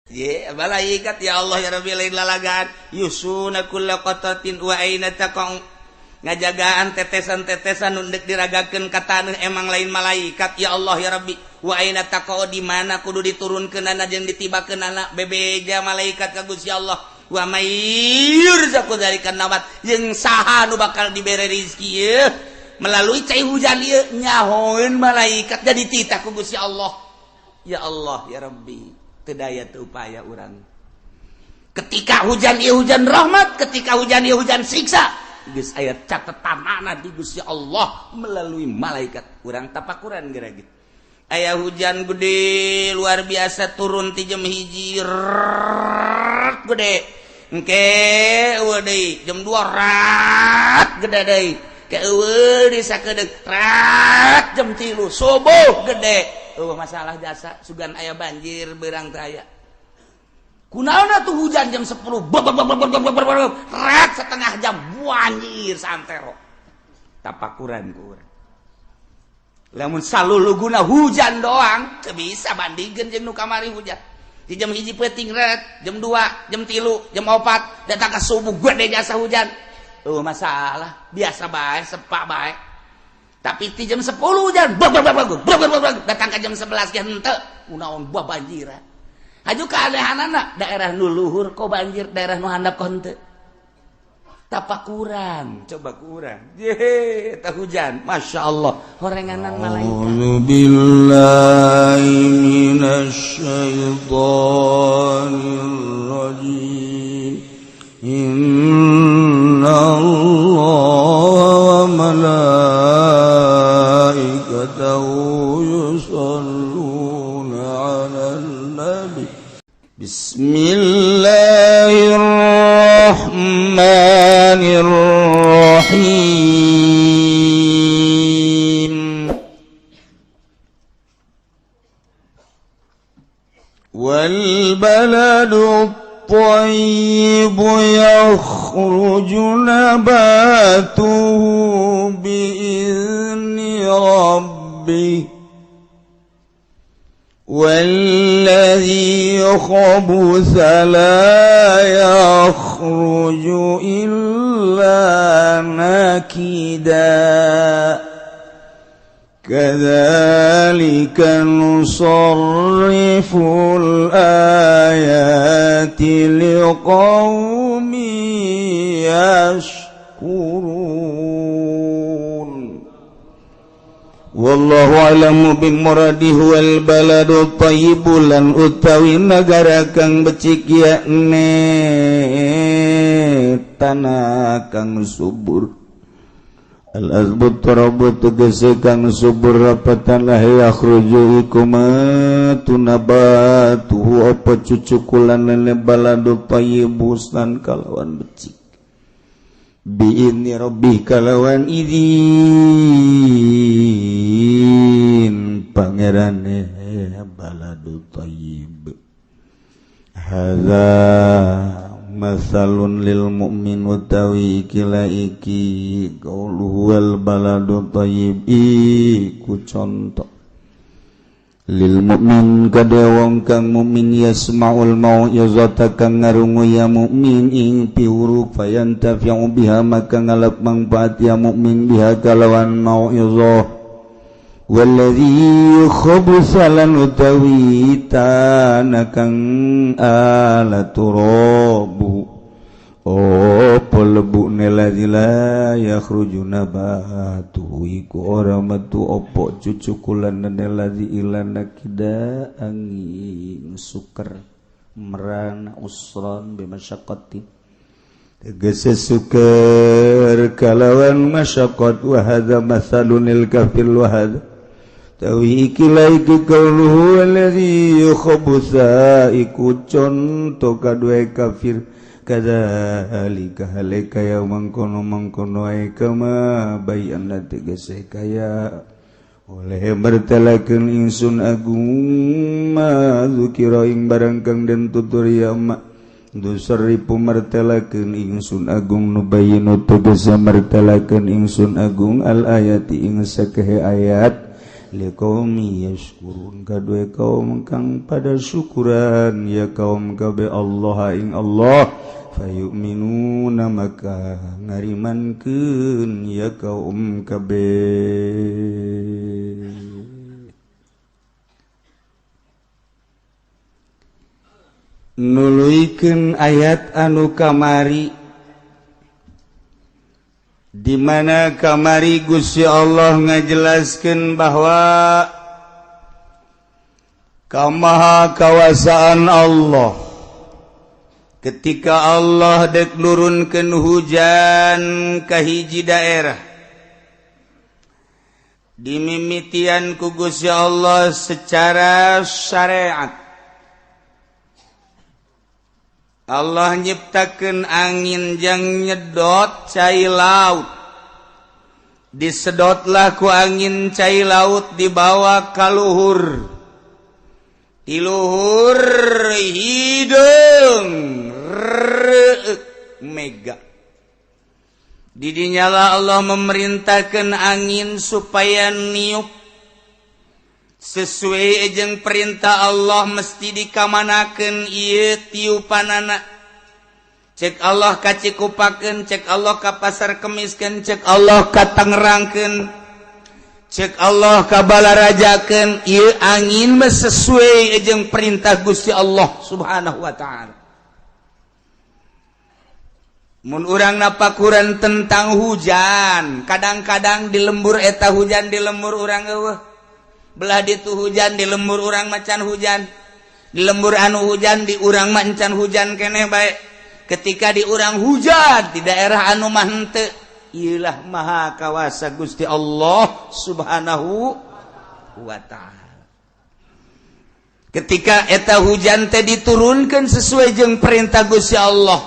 Ye, malaikat, ya Allah ya Rabbi, lain lalagaan. Yuhshuna kulla qatratin wa aina taqa'u, ngajagaan tetesan-tetesan nu deuk diragakeun ka taneuh. Emang lain malaikat, ya Allah ya Rabbi. Wa aina taqa'u, di mana kudu diturunkeunana jeung ditibakeunana, bebeja malaikat ka Gusti Allah. Wa may yurzaqu dzalika nabat, jeung saha nu bakal dibere rizki ieu melalui cai hujan ieu, nyahoeun malaikat, jadi titah ku Gusti Allah. Ya Allah ya Rabbi, teu daya teu upaya urang. Ketika hujan ieu hujan rahmat, ketika hujan ieu hujan siksa, geus aya catetanana di Gusti Allah melalui malaikat. Urang tapakuran geura gitu. Aya hujan gede luar biasa turun ti jam 1, rrrr, gede. Engke eueuh deui jam 2, rat gede deui. Ke eueuh deui sakedeuk, rat jam 3 subuh gede. Eueuh masalah jasa, sugan aya banjir beurang teh aya. Kunaon tuh hujan jam 10 bab bab bab bab bab bab, rat setengah jam banjir santero? Tapakuran ku urang. Lamun saluluguna hujan doang teu bisa bandingkeun jeung nu kamari. Hujan di jam 1 peuting ret, jam 2, jam 3, jam 4, datang ke subuh gede jasa hujan. Oh, masalah biasa bae, sepak bae. Tapi di jam 10 hujan bab bab bab bab bab bab, datang ke jam 11 ge henteu, kunaon buah banjiran? Haju keanehanana, daerah nu luhur kok banjir, daerah nu handap kok henteu. Tapakuran coba kurang ye tak hujan, masya Allah, horenganan malaikat. أعوذ بالله من الشيطان الرجيم. إن الله وملائكته يصلون على النبي. بسم الله الرحمن الرحيم. والبلد الطيب يخرج نباته بإذن ربه والذي خبث لا يخرج إلا نكدا. كذلك نصرف الآيات لقوم يشكرون. والله أعلم بمراده. والبلد الطيب lan utawi nagara kang becik, yakni tanah kang subur. Al azbut turabu tegese kang subur rapatan lah. Yakhruju iku nabatuhu apa cucukulan baladu thayyib husnan kalawan becik, biizni rabbih kalawan izin pangerane baladu thayyib. Hadza masalun lil mukmin, utawi ikila iki qauluhu wal baladu thayyib iku contoh lil mukmin kade wong kang mukmin. Yasma'ul mau'izata kang ngarungu ya mukmin ing piwuruk, fayantafi'u biha maka ngalap manfaat ya mukmin biha kalawan mau'izah. Walladzi khabusa lan utawi tanah kang ala turabu oh lebukne ladzi la yakhruju nabatu iku ora metu opo cucukulan ladzi ila nakida angin suker merana usran bimasyaqqati tegese suker kalawan masyaqqat. Wa hadza masalunil kafir. Wa hadza tawi iki iki qauluhu alladzi khabusa iku conto kadue kafir. Kadzalika hale kaya mangkono mangkono ae kama bayyana tegese kaya oleh mertelakeun ingsun agung ma dzukira ing barang kang den tutur ya ma dusaripu martelakeun ingsun agung nubayinu tegese martelakeun ingsun agung al ayati ing sakehe ayat. Liqaumi yashkurun kadue kaum kang pada syukuran ya kaum kabe Allah ing Allah fayu'minuna maka ngarimankeun ya kaum kabe. Nuluikeun ayat anu kamari di mana kamari Gusti Allah ngajelaskeun bahwa kamaha kawasaan Allah ketika Allah dek nurunkeun hujan ka hiji daerah dimimitian ku Gusti Allah secara syariat. Allah nyiptakeun angin jang nyedot cai laut. Disedotlah ku angin cai laut dibawa ka luhur. Di luhur hideung reuk mega. Didinyalah Allah memerintahkan angin supaya niup sesuai jeung perintah Allah mesti dikamanakeun ieu tiupanana. Cek Allah ka Cikupakeun, cek Allah ka Pasar Kemiskeun, cek Allah ka Tangerangkeun, cek Allah ka Balarajakeun, ieu angin mah sesuai jeung perintah Gusti Allah Subhanahu wa taala. Mun urang napakuran tentang hujan, kadang-kadang di lembur eta hujan di lembur urang eueuh. Belah ditu hujan di lembur urang macan hujan, di lembur anu hujan di urang macan hujan keneh bae. Ketika di urang hujan di daerah anu mah henteu, ieulah maha kawasa Gusti Allah Subhanahu wa taala. Ketika eta hujan teh diturunkan sesuai jeung perintah Gusti Allah,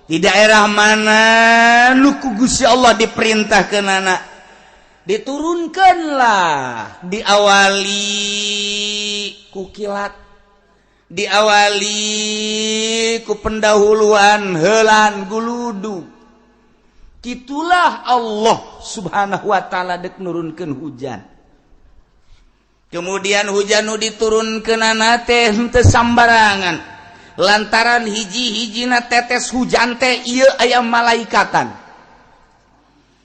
di daerah mana nu ku Gusti Allah diperintahkeunana diturunkanlah, diawali ku kilat, diawali ku pendahuluan heulan guludu. Kitulah Allah Subhanahu wa taala dek nurunkeun hujan. Kemudian hujan nu diturunkeunana teh henteu sambarangan, lantaran hiji-hijina tetes hujan teh ieu aya malaikatan.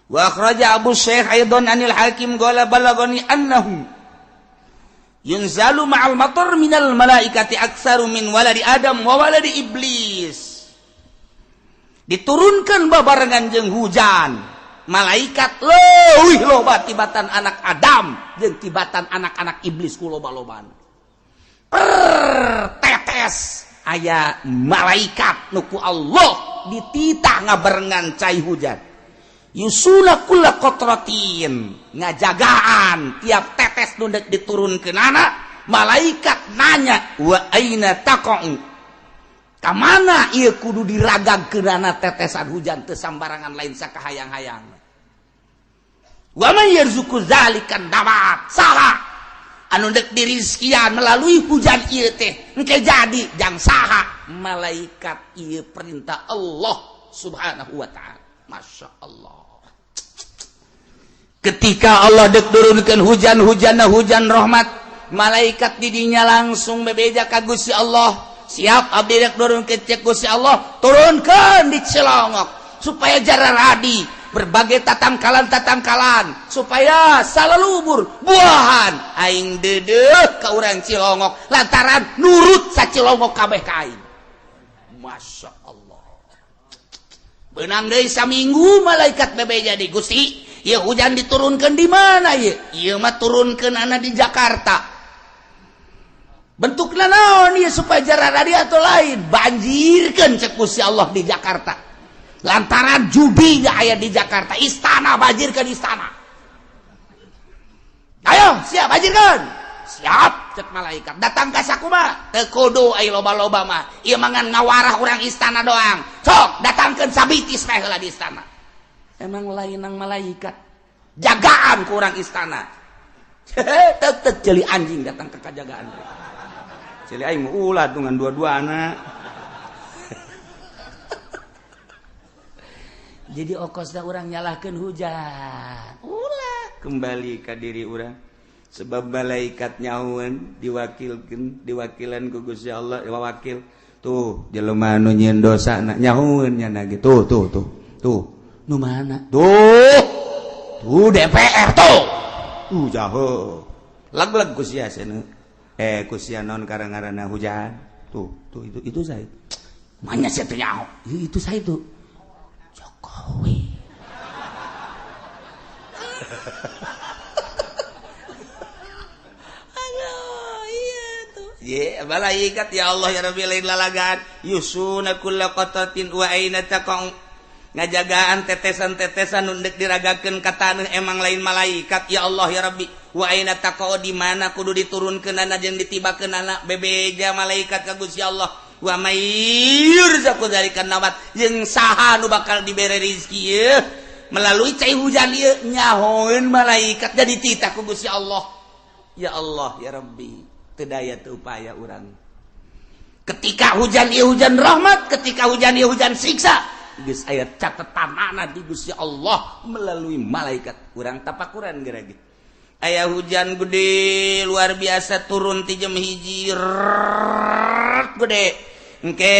Wa akhraja Abu Syekh aidan anil Hakim qala balagani annahu yunzalu ma'al matar minal malaikati aktsaru min waladi Adam wa waladi Iblis. Diturunkan babarengan jeung hujan malaikat leuwih loba tibatan anak Adam jeung tibatan anak-anak iblis ku loba-lobana. Per tetes aya malaikat nu ku Allah dititah ngabarengan cai hujan. Yusula kulla qatratin, ngajagaan tiap tetes nu dek diturunkeunana malaikat nanya wa aina taqa'u, ka mana ieu kudu diragagkeunana tetesan hujan teu sambarangan lain sakahayang-hayang. Wa man yarzuqu zalikan dabat, saha anu dek dirizkian melalui hujan ieu teh engke jadi jang saha malaikat ieu perintah Allah Subhanahu wa taala. Masya Allah. Ketika Allah dek turunkan hujan, hujan hujan rahmat, malaikat didinya langsung bebeja ka Gusti Allah. Siap abdi dek turunkeun cek Gusti Allah, turunkeun di Cilongok supaya jararadi berbagai tatangkalan-tatangkalan supaya salalubur buahan aing deudeuh ka urang Cilongok lantaran nurut sa Cilongok kabeh ka aing. Masya Allah. Benang deui saminggu malaikat bebeja di Gusti, ieu hujan diturunkan di mana ieu? Ieu mah turunkeunana di Jakarta. Bentukna naon ieu supaya jararadi atau lain? Banjirkeun cek Gusti Allah di Jakarta. Lantaran judi gak aya di Jakarta, istana banjirkeun istana. Ayo, siap banjirkeun. Siap cek malaikat. Datang ka sakumaha? Teu kudu ai loba-loba mah. Ieu mah ngan ngawarah urang istana doang. Sok datangkeun sabitis bae heula di istana. Emang lain nang malaikat. Jagaan ku urang istana. Tek ceuli anjing datang ke kajagaan. Ceuli aing ulah dengan dua-duana. Jadi okosna urang nyalahkeun hujan. Ulah kembali ka diri urang. Sebab malaikat nyahueun diwakilkeun, diwakilan ku Gusti Allah, wakil tuh jelema nu nyieun dosa na nyahueun nya ge tuh tuh tuh tuh nu mana tuh tuh DPR tuh jauh lag-lag ku sia cenah ku sia non karang-ngaranna hujan tuh tuh itu saya mana sia teu nyaho itu saya itu Jokowi. Aduh, iya tuh. Ye, malaikat ya Allah ya Rabbi lain lalagaan yusuna kulla qatatin wa aina taqau ngajagaan tetesan-tetesan nu deuk diragakeun ka taneuh emang lain malaikat ya Allah ya Rabbi wa aina taqau di mana kudu diturunkeunana jeung ditibakeunana bebeja malaikat ka Gusti Allah wa may yurzaqu dzalika nabat jeung saha nu bakal dibere rezeki ieu melalui cai hujan ieu nyahoeun malaikat jadi titah ku Gusti Allah ya Allah ya Rabbi teu daya teu upaya urang ketika hujan ieu hujan rahmat ketika hujan ieu hujan siksa geus aya catetanana di Gusti Allah melalui malaikat urang tapakuran geura ge aya hujan gede luar biasa turun ti jam 1 gede engke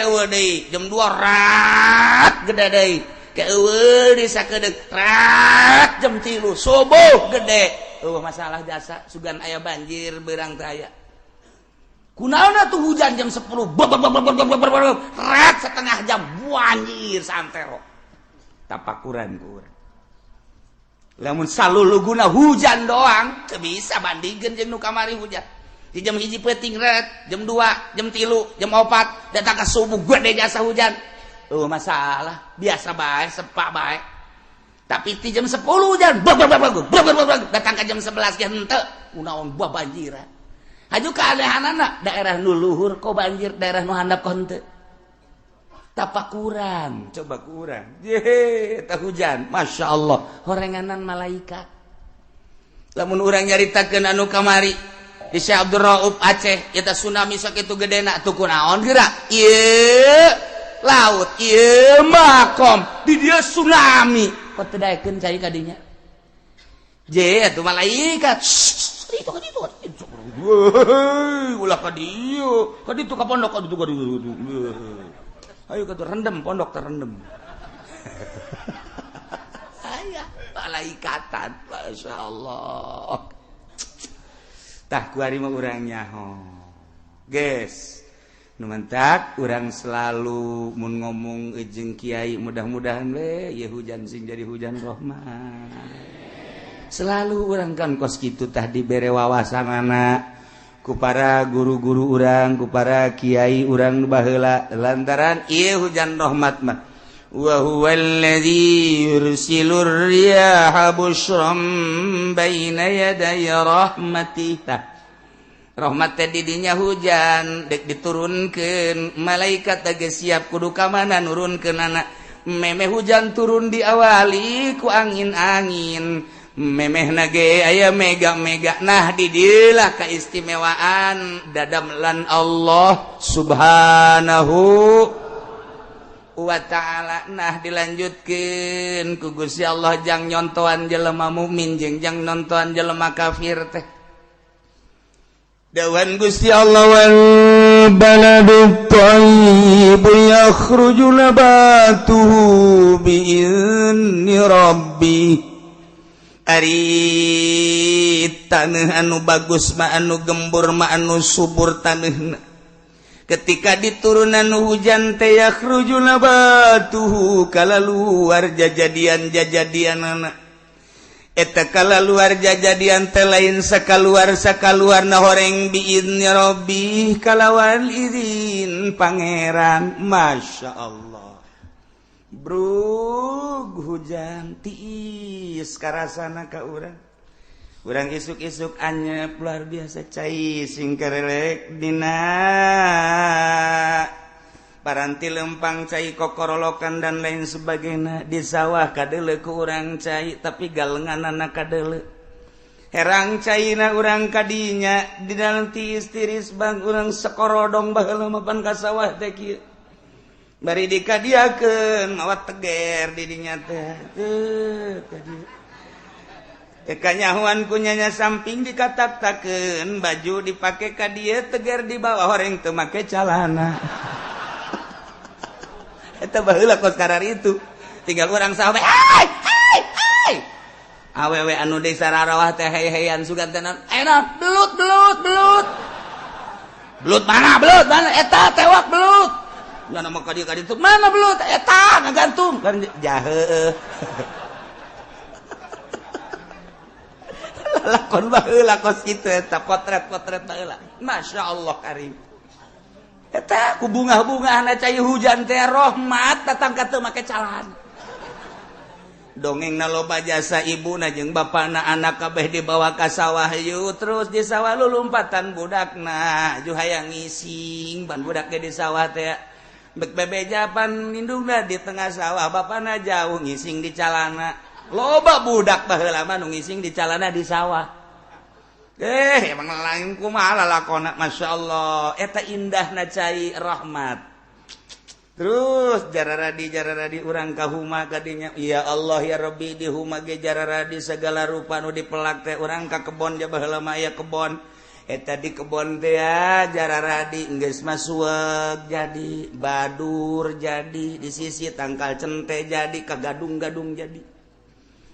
eueuh deui jam 2 rat gede deui ke eueuh di sakedeung rat jam 3 subuh gede eueuh masalah jasa sugan aya banjir beurang teh aya kunaon tuh hujan jam 10 rat setengah jam banjir santero tapakuran ku urang lamun saluluguna hujan doang teu bisa bandingkeun jeung nu kamari hujan di jam 1 peuting ret jam 2 jam 3 jam 4 datang ka subuh gede jasa hujan masalah biasa bae sepak bae tapi di jam 10 hujan datang ka jam 11 ge henteu kunaon buah banjiran haju keanehanana daerah nu luhur kok banjir daerah nu handap kok henteu tapakuran coba kurang ye tah hujan Masya Allah horenganan malaikat lamun urang nyaritakeun anu kamari di Syekh Abdul Rauf Aceh eta tsunami sakitu gedena tuh kunaon geura ieu laut ieu makom di dieu tsunami kok teu daekeun cai ka dinya je atuh malaikat itu ka ditu ulah ka dieu ka ditu ka pondok ka ditu ka ditu ayo ka rendem pondok terendem aya malaikatan Masya Allah tah kuari mah urang nyaho geus nu mantak urang selalu mun ngomong jeung kiai mudah-mudahan we ieu hujan sing jadi hujan rahmat selalu urang kan kos kitu tah dibere wawasanana ku para guru-guru urang ku para kiai urang nu baheula lantaran ieu hujan rahmat mah wa huwallazi yursilur riyaha busyran baina yaday rahmatih rahmat teh didinya hujan dek diturunkeun malaikat teh siap kudu ka mana nurunkeunana memeh hujan turun diawali ku angin-angin memeh nage aya mega-mega nah didilah keistimewaan dadamlan Allah Subhanahu wa ta'ala nah dilanjutkeun ku Gusti Allah jang nyontoan jelema mukmin jeung jang nontoan jelema kafir teh dawan Gusti Allah wal baladut thayyib yakhruju nabatuhu bi'izni rabbih ari taneuh anu bagus mah anu gembur mah anu subur taneuhna ketika diturunan hujan teh yakhruju nabatuhu kalaluar jajadian-jajadianana eta kalaluar jajadian teh lain sakaluar sakaluarna horeng biizni rabbi kalawan izin pangeran Masya Allah brug hujan tiis karasana ka urang urang isuk-isuk anyep luar biasa cai sing kerelek dina paranti lempang cai kokorolokan dan lain sebagainya di sawah kadele ku urang cai tapi galenganana kadele herang caina urang kadinya di dalam tiis tiris bang urang sekorodong baheula mapan ka sawah teh kieu bari dikadiakeun mawa teger di dinya teh teu ka dieu Kanyahuan kunyanya samping dikatak-takeun baju dipake ka dieu teger di bawah horeng teu make calana. Eta baheula kos karar itu. Tinggal urang sahabat, hai hai hai. Awewe anu desa rarawah teh hey-heyan sugan teh enak belut belut belut. Belut mana belut mana eta tewak belut. Mana mah ka dieu ka ditu mana belut eta ngagantung kan jahe. Lakon baheula kos kitu eta potret-potret baheula. Masya Allah karim. Eta ku bunga-bungahna cai hujan teh rahmat datang ka teu make calana. Dongengna loba jasa ibuna jeung bapana anak kabeh dibawa ka sawah yeuh terus di sawah lulumpatan budakna ju hayang ngising ban budak ge di sawah teh bek bebeja pan indungna di tengah sawah bapana jauh ngising di calana. Loba budak baheula mah nu ngising di calana di sawah. Emang lain kumaha lalakona masyaallah eta indahna cai rahmat. Terus jararadi urang ka huma kadinya ya Allah ya Rabbi di huma ge jararadi segala rupa nu dipelak teh urang ka kebon ja baheula mah aya kebon. Eta di kebon teh ya jararadi geus mah sueug jadi badur jadi di sisi tangkal cente jadi kagadung-gadung jadi.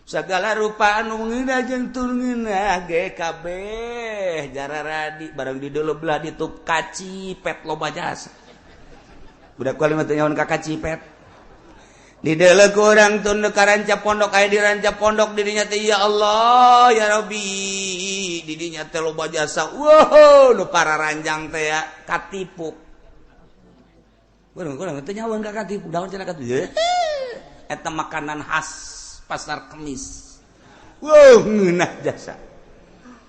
Segala rupa anu ngeunah jeung tur ngeunah ge kabeh jararadi barang di deuleu belah ditup kacipet loba jasa. Budak kuali mah teu nyahoan ka kacipet. Di deuleu ku urang tun ka ranca pondok aya di ranca pondok di dinya teh ya Allah ya Rabbi di dinya teh loba jasa. Wow nu pararanjang teh ya katipuk. Urang teu nyahoan ka katipuk daun cenah katipuk. Eta makanan khas pasar Kemis. Wow, ngeunah jasa.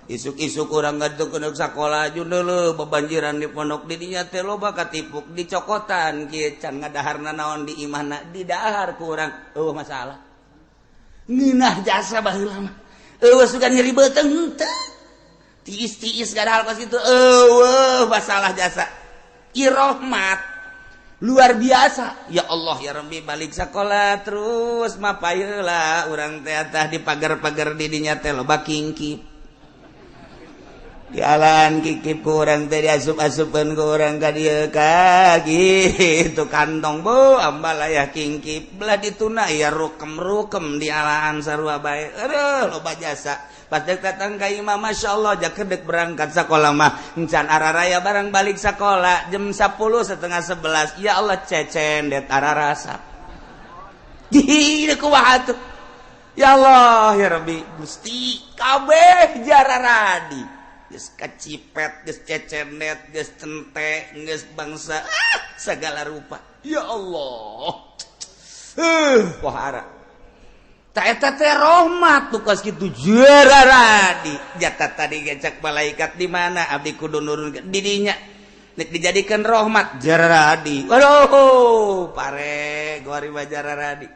Isuk-isuk urang ngaduk sakola jundeuleut bebanjiran di pondok di dinya teh loba katipuk dicokotan kieu can ngadaharna naon di imahna didahar ku urang eueuh masalah. Ngeunah jasa baheula mah. Eueuh sugan nyeri beuteung teu. Tiis-tiis gadahal kos kitu eueuh masalah jasa. Irohmat luar biasa ya Allah ya Rabbi balik sekolah terus mapayeula urang teh tah di pagar-pagar di dinya teh loba kingkip di alaan kingkip ku urang teh diasup-asupkeun ku urang ka dieu ka gitu kantong bu ambalayah kingkip belah dituna ya rukem-rukem di alaan sarua bae aduh loba jasa. Pas dek datang ka imah masyaallah jakedek berangkat sekolah mah encan araraya barang balik sekolah jam 10 setengah 11 ya Allah cecen det ararasa. Gih kumaha tuh ya Allah ya Rabbi Gusti kabeh jararadi geus kacipet geus cecenet geus cente geus bangsa segala rupa ya Allah wahara eta teh rahmat tuh kos kitu jararadi jata tadi gecak malaikat di mana abdi kudu nurun di dinya nek dijadikan rahmat jararadi waduh pare gori mah jararadi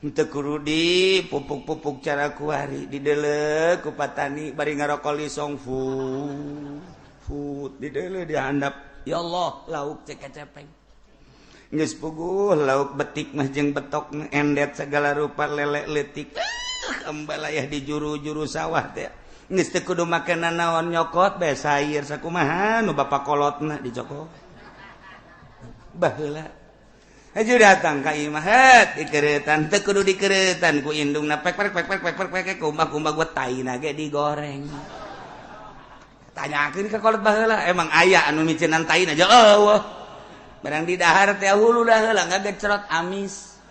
henteu kudu di pupuk-pupuk cara kuari di deuleu ku patani bari ngarokok lisong fu fu di deuleu dihandap ya Allah lauk cek-cepeng geus puguh lauk betik mah jeung betok endet segala rupa lele leutik ambalayah di juru-juru sawah teh geus teu kudu make nanaon nyokot bae sayur sakumaha nu bapa kolotna dicokot baheula aju datang ka imah het dikeureutan teu kudu dikeureutan ku indungna pek pek pek pek pek pek kumbah-kumbah gua taina ge digoreng tanyakeun ka kolot baheula emang aya anu miceunan taina aja eueuh barang di dahar teh hulu dah heula ngagecerot amis.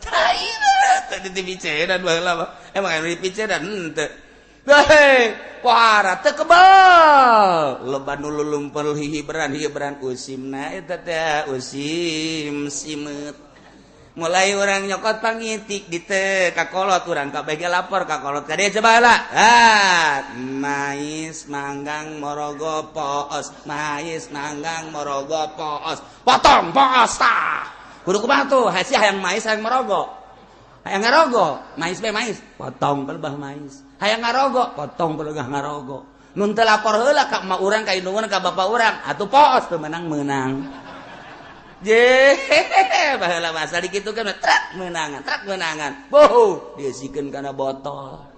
Tai teh dipicenan baheula mah. Emang anu dipicenan henteu. Heh, pohara teu kebal. Loba nu lulumpel hihiberan-hihiberan usimna eta teh usim simeut. Mulai orang nyokot pangitik di teh kakolot urang kabeh ge lapor kakolot ka dieu coba heula. Ah, mais manggang morogo poos, mais manggang morogo poos. Potong poos tah. Kudu kumaha tuh? Hasiah hayang mais hayang morogo. Hayang ngarogo, mais be mais, potong pelebah mais. Hayang ngarogo, potong pelebah ngarogo. Mun teu lapor heula ka emak urang ka indung ka bapak urang, atuh poos teu menang-menang. Je baheula masa dikitu kan truk menangan, truk menangan. Boh, diisikeun kana botol.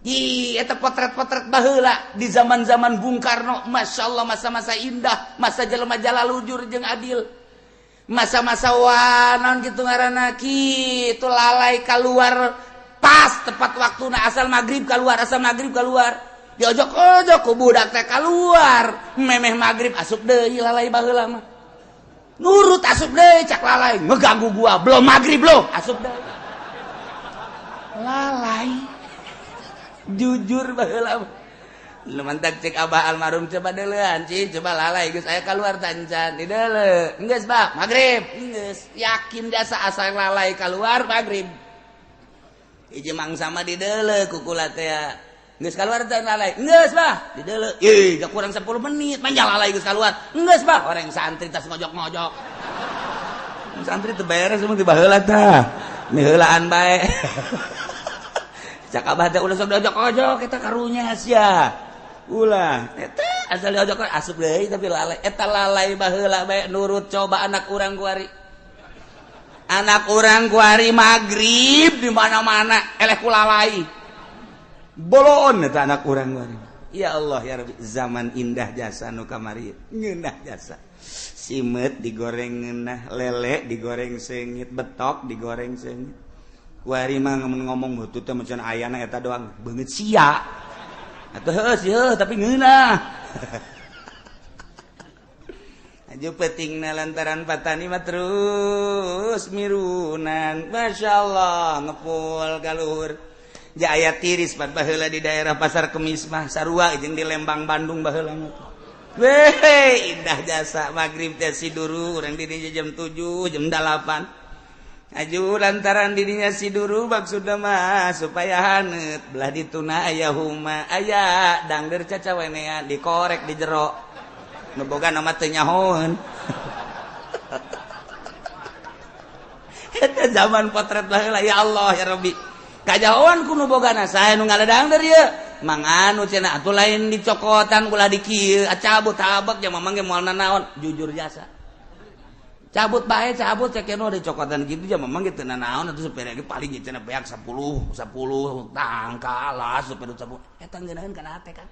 Ih, eta potret-potret baheula di zaman-zaman Bung Karno, Masya Allah, masa-masa indah, masa jelema jalalujur jeung adil. Masa-masa wanon gitu ngaranna kitu lalai keluar pas tepat waktuna, asal maghrib keluar, asal maghrib keluar. Diojok-ojok ku budak teh keluar, memeh maghrib asup deui lalai baheula mah. Nurut asup deui cak lalai, ngeganggu gua, belum maghrib loh, asup deui. Lalai. Jujur baheula. Lu mantak cek abah almarhum coba deulean, cing, coba lalai geus aya keluar tancan, di deule. Geus, Bah, maghrib. Geus, yakin jasa asal lalai keluar maghrib. Hiji mangsa mah di deule kukula teh. Geus keluar tan lalai. Geus, Bah, di deule. Ih, gak kurang 10 menit, manja lalai geus keluar. Geus, Bah, orang santri tas ngojok-ngojok. Santri teu beres emang di baheula tah. Miheulaan bae. Cak abah teh ulah sok diojok-ojok eta karunya sia. Ulah, eta asal diojok asup deui tapi lalai. Eta lalai baheula bae nurut, coba anak urang kuari. Anak urang kuari maghrib di mana-mana eleh ku lalai. Bolon eta anak urang kuari. Ya Allah ya Rabbi, zaman indah jasa nu kamari. Ngeunah jasa. Simet digoreng ngeunah, lele digoreng seungit, betok digoreng seungit. Kuari mah ngomong butut teh macan ayana eta doang beungeut sia. Atuh heuh sih heuh tapi ngeunah. Aju pentingna lantaran patani mah terus mirunan. Masya Allah ngepul ka luhur. Ja aya tiris pan baheula di daerah Pasar Kemis mah sarua jeung di Lembang Bandung baheula mah. Weh, indah jasa maghrib teh siduru urang di dinya jam 7, jam 8. Aju lantaran dirinya siduru maksudna mah supaya haneut belah dituna aya huma aya dangder cacawenean dikorek di jero. Nu boga nama teu nyahoeun. Eta zaman potret baheula ya Allah ya Rabbi. Kajahoan ku nu bogana saha nu ngaledangder ieu? Mang anu cenah atuh lain dicokotan ulah di kieu, cabut tabek ja mamang ge moal nanaon, jujur jasa. Cabut bae cabut cek nu dicokotan kitu ja mamang ge teu nanaon atuh supir ge paling cenah beak 10 10 tangkal supir 10. Eta ngeunaheun kana hate kan.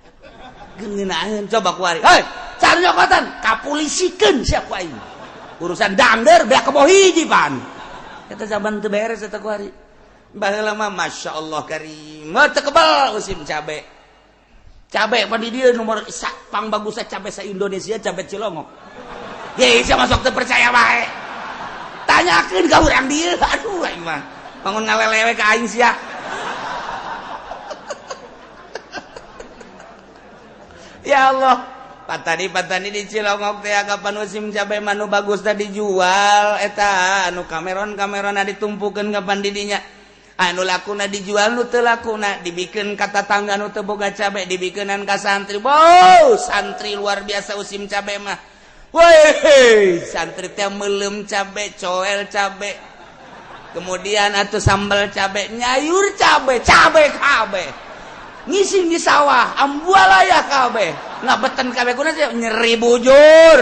Ngeunaheun coba ku ari. Hei, car nyokotan kapulisikeun sia ku aing. Urusan dangder beak kebo hiji pan. Eta zaman teu beres eta ku ari. Baheula mah Masya Allah karim. Teu kebal musim cabe. Cabe pan di dieu nomor pang bagusna cabe sa Indonesia cabe Cilongok. Ye, sia masuk teu percaya bae. Tanyakeun ka urang dieu. Aduh aing mah. Bangun ngalelewe ka aing sia. Ya Allah, patani-patani di Cilongok teh kapan musim cabe mah nu bagus teh dijual eta anu kameron-kamerona ditumpukeun kapan di dinya. Anu lakuna dijual nu teu lakuna dibikeun ka tatangga nu teu boga cabe dibikeunan ka santri. Wow, santri luar biasa musim cabe mah. Woi, santri teh meuleum cabe, coel cabe. Kemudian atuh sambal cabe, nyayur cabe, cabe kabeh. Ngising di sawah, ambualaya kabeh. Ngabeten kabeh kuna sih nyeri bujur.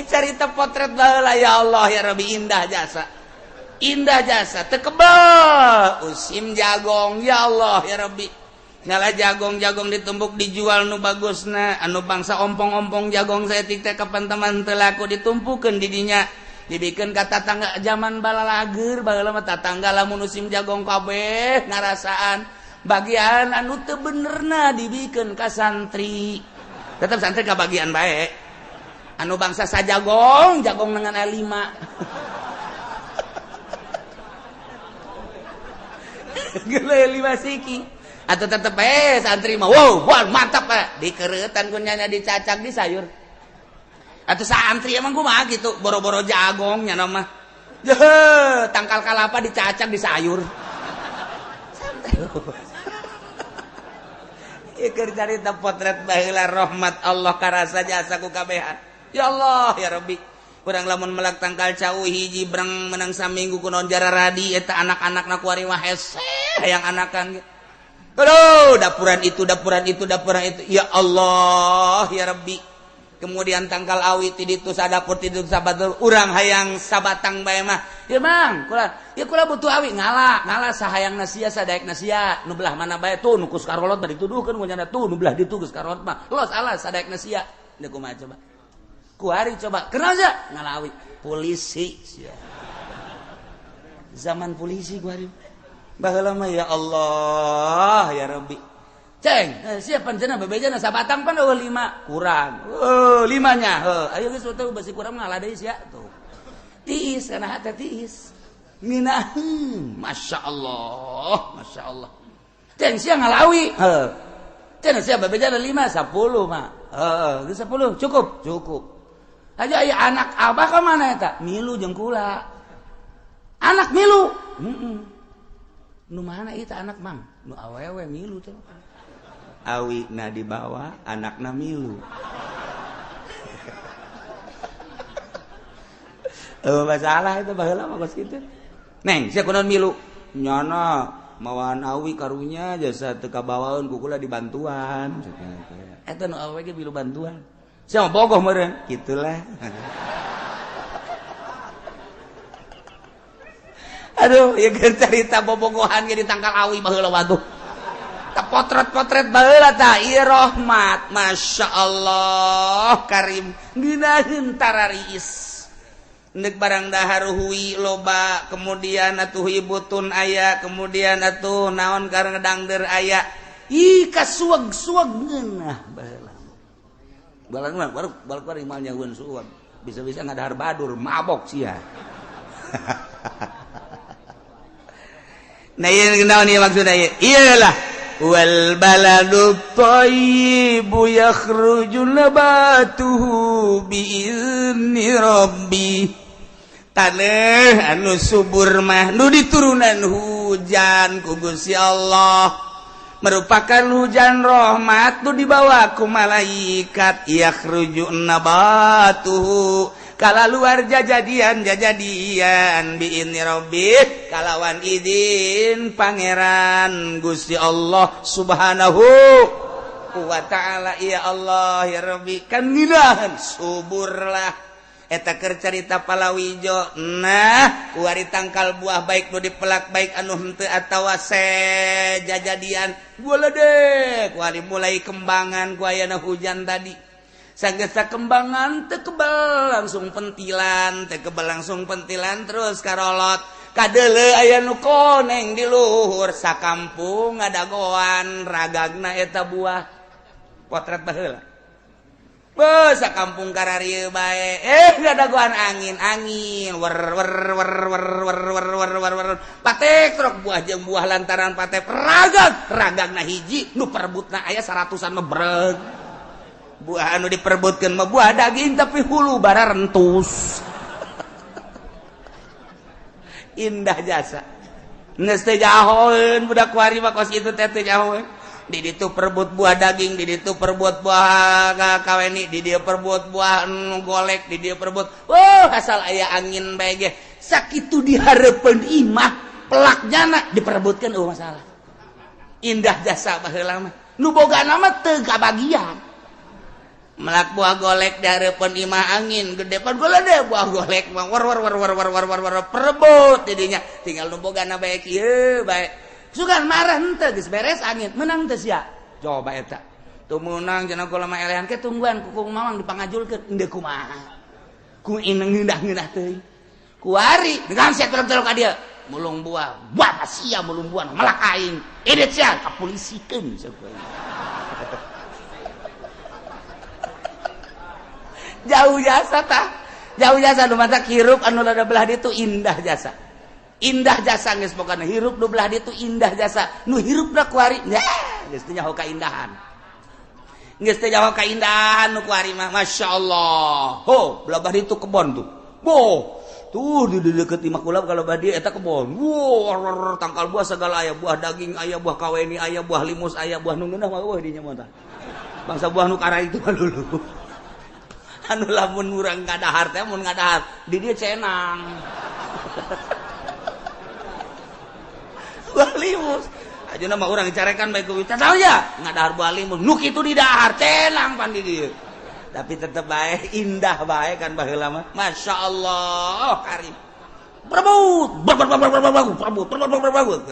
Carita potret baheula ya Allah ya Rabbi indah jasa. Indah jasa teu kebel usim jagong ya Allah ya Rabbi. Nyala jagong-jagong ditumbuk dijual nu bagusna anu bangsa ompong-ompong jagong saeutik teh kapan teman teu laku ditumpukeun di dinya. Dibikeun ka tatangga zaman balalager baheula mah tatangga lamun musim jagong kabeh ngarasaan bagian anu teu benerna dibikeun ka santri. Tetep santri ka bagian bae. Anu bangsa sajagong jagong dengan A5. Gele 5 siki. Atau tetep santri mah wow, wah mantap pak. Dikeretan ku nyanya dicacak di sayur. Atau santri emang kumaha gitu, boro-boro jagong nya mah. Jeh, tangkal kalapa dicacak di sayur. Santri. Ieu keur carita potret baheula rahmat Allah karasa jasa ku kabehan. Ya Allah ya Rabbi. Urang lamun melak tangkal cau hiji breng menang saminggu kunaon jararadi eta anak-anakna kuari mah hese hayang anakan. Aduh, dapuran itu, dapuran itu, dapuran itu. Ya Allah ya Rabbi. Kemudian tangkal awi ti ditu sadapur ti ditu sabatur urang hayang sabatang bae mah. Ya Mang, kula ya kula butuh awi ngala, ngala sahayangna sia sadaekna sia. Nu belah mana bae tuh nu kus karolot bari dituduhkeun ku nyana tuh nu belah ditu geus karolot mah. Los alas sadaekna sia. Deuk kumaha coba? Kuari coba. Kenal sia? Ngala awi. Polisi sia. Zaman polisi kuari. Baheula mah ya Allah ya Rabbi. Ceng, siapa panjenengan bebejana sabatang pan eueuh 5 kurang. Heuh, limanya. Heuh, ayo geus teu besi kurang ngalah deui sia tuh. Tiis kana hate tiis. Ngeunaheun, masyaallah, masyaallah. Ceng sia ngalawi. Heuh. Ceng sia bebejana 5 10 mah. Heuh, geus 10 cukup, cukup. Aja aya anak abah ka mana eta? Milu jeung kula. Anak milu. Heeh. Nu mana ieu anak mang? Nu awewe milu teh. Awi na dibawa anakna milu. Masalah itu baheula mah kos kitu. Neng, sia kunaon milu? Nyana mawaan awi karunya jasa teu kabawaeun ku kula dibantuan. Eta nu awewe ge milu bantuan. Sia mah bogoh meureun. Kitulah. Aduh, ieu keur carita bobogohan ge di tangkal awi baheula waduh. Potret-potret baheula tah ieu rahmat masyaallah karim ngeunaheun tarariis neuk barang dahar hui loba kemudian atuh ibutun aya kemudian atuh naon karena dangder aya ih kasueg-sueg ngeunah baheula balang mah baru bari mal nyahueun sueg bisa-bisa ngadahar badur mabok sia. Nah ieu naon ieu maksudna ieu iyalah wal baladu thayyibu yakhruju nabatuhu bi'izni rabbi. Taneuh anu subur mah nu diturunan hujan ku Gusti Allah merupakan hujan rahmat nu dibawa ku malaikat yakhruju nabatuhu kala luar jajadian jajadian bi'izni rabbi kalawan izin pangeran Gusti Allah subhanahu wa ta'ala. Ya Allah ya Rabbi kan ngeunaheun suburlah eta keur carita palawijo. Nah kuari tangkal buah baik nu dipelak baik anu henteu atawa sejajadian goledek kuari mulai kembangan ku ayana hujan tadi sanggesa kembangan teu kebal langsung pentilan teu kebal langsung pentilan terus karolot kadeuleu aya nu koneng di luhur sakampung ngadagoan ragagna eta buah potret baheula beuh sakampung kararieu bae ngadagoan angin angin wer wer wer wer wer wer wer wer wer patek trok buah jeung buah lantaran patek ragag ragagna hiji nu perebutna aya 100-an mah breg buah anu diperebutkeun mah buah daging tapi hulu bara rentus. Indah jasa geus teu jahoeun budak kuari mah kos kitu teh teu jahoeun. Di ditu perebut buah daging, di ditu perebut buah kaweni, di dieu perebut buah nu golek, di dieu perebut. Wah, asal aya angin bae ge sakitu dihareupeun imah pelak nyana diperebutkeun eueuh masalah. Indah jasa baheula mah. Nu bogana mah teu kabagian. Melak buah golek di hareupeun imah angin gede pan golede buah golek mah war war war war war war war war perebut jadinya tinggal nu bogana bae kieu bae sugan marah henteu geus beres angin menang teu sia coba eta teu meunang cenah kula mah elehan ke tungguan ku mamang dipangajulkeun endeu kumaha ku ineng ngeunah-ngeunah teuing kuari dengan sia tolong-tolong ka dieu mulung buah buah sia mulung buah melak aing edit sia kapolisikeun sia. Jauh jasa tah jauh jasa nu matak hirup anu rada belah ditu indah jasa indah jasa geus pokona hirup nu belah ditu indah jasa nu hirupna kuari geus teu nyaho kaindahan geus teu nyaho kaindahan nu kuari mah masyaallah. Ho belah ditu kebon tuh boh tuh di deukeut imah kula kalau badi eta kebon wow tangkal buah segala aya buah daging aya buah kaweni aya buah limus aya buah nu ngeunah mah eueuh dinya mah tah bangsa buah nu kara itu mah dulu anu lamun urang ngadahar teh mun ngadahar di dieu cenang buah limus ajeuna mah urang dicarekan bae ku tahu ya ngadahar buah limus nu kitu di dahar cenang pan di dieu. Tapi tetep bae indah bae kan baheula mah. Masya Allah karim. Berebut, berebut, berebut, berebut.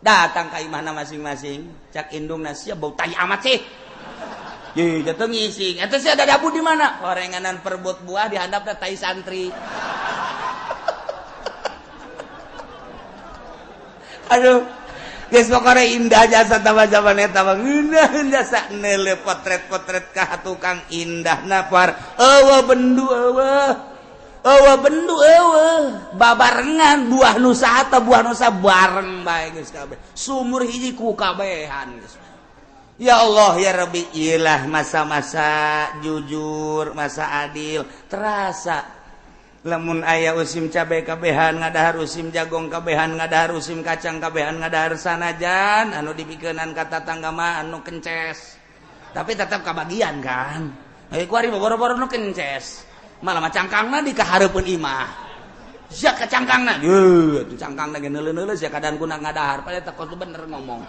Datang ka imahna masing-masing, cak indungna sia bau tai amat sih. Ye, jatuh ngising. Eta sih ada dabu di mana? Orenganan perebut buah di handapna tai santri. Aduh, geus pokona indah jasa tambah zaman eta mah ngeunah jasa neuleuh potret-potret ka tukang indah napar. Eueuh bendu eueuh. Eueuh bendu eueuh. Babarengan buah nusa atau buah nusa bareng bae geus kabeh. Sumur hiji ku kabehan geus. Ya Allah ya Rabbi, ilah masa-masa jujur, masa adil terasa. Lamun aya usim cabai kabehan ngadahar, usim jagung kabehan ngadahar, usim kacang kabehan ngadahar, sanajan anu dipikeunan ka tatangga mah anu kences. Tapi tetap kabagian kan. Heuh kuari boro-boro nu kences. Malah mah cangkangna di kahareupeun imah. Sia ka cangkangna. Yeuh, atuh cangkangna ge neuleuh-neuleuh sia kadan kuna ngadahar. Padahal teh kudu bener ngomong.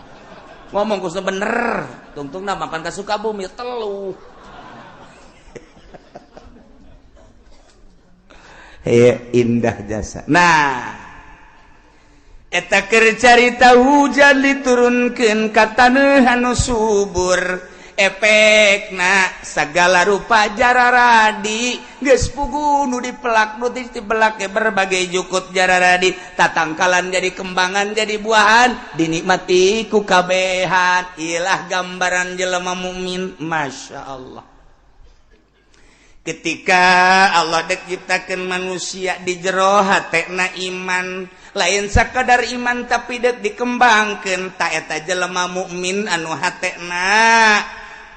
Ngomong kudu bener. Tungtungna mapan ka Sukabumi telu. Indah jasa. Nah, eta keur carita hujan diturunkeun ka taneuh anu subur, efekna sagala rupa jararadi geus pugu nu dipelak nu dipelak berbagai jukut jararadi, tatangkalan jadi kembangan jadi buahan dinikmati ku kabehan. Ilah gambaran jelema mukmin, Masya Allah. Ketika Allah dek ciptakeun manusia di jero hatena iman, lain sakadar iman tapi dek dikembangkeun ta eta jelema mukmin anu hatena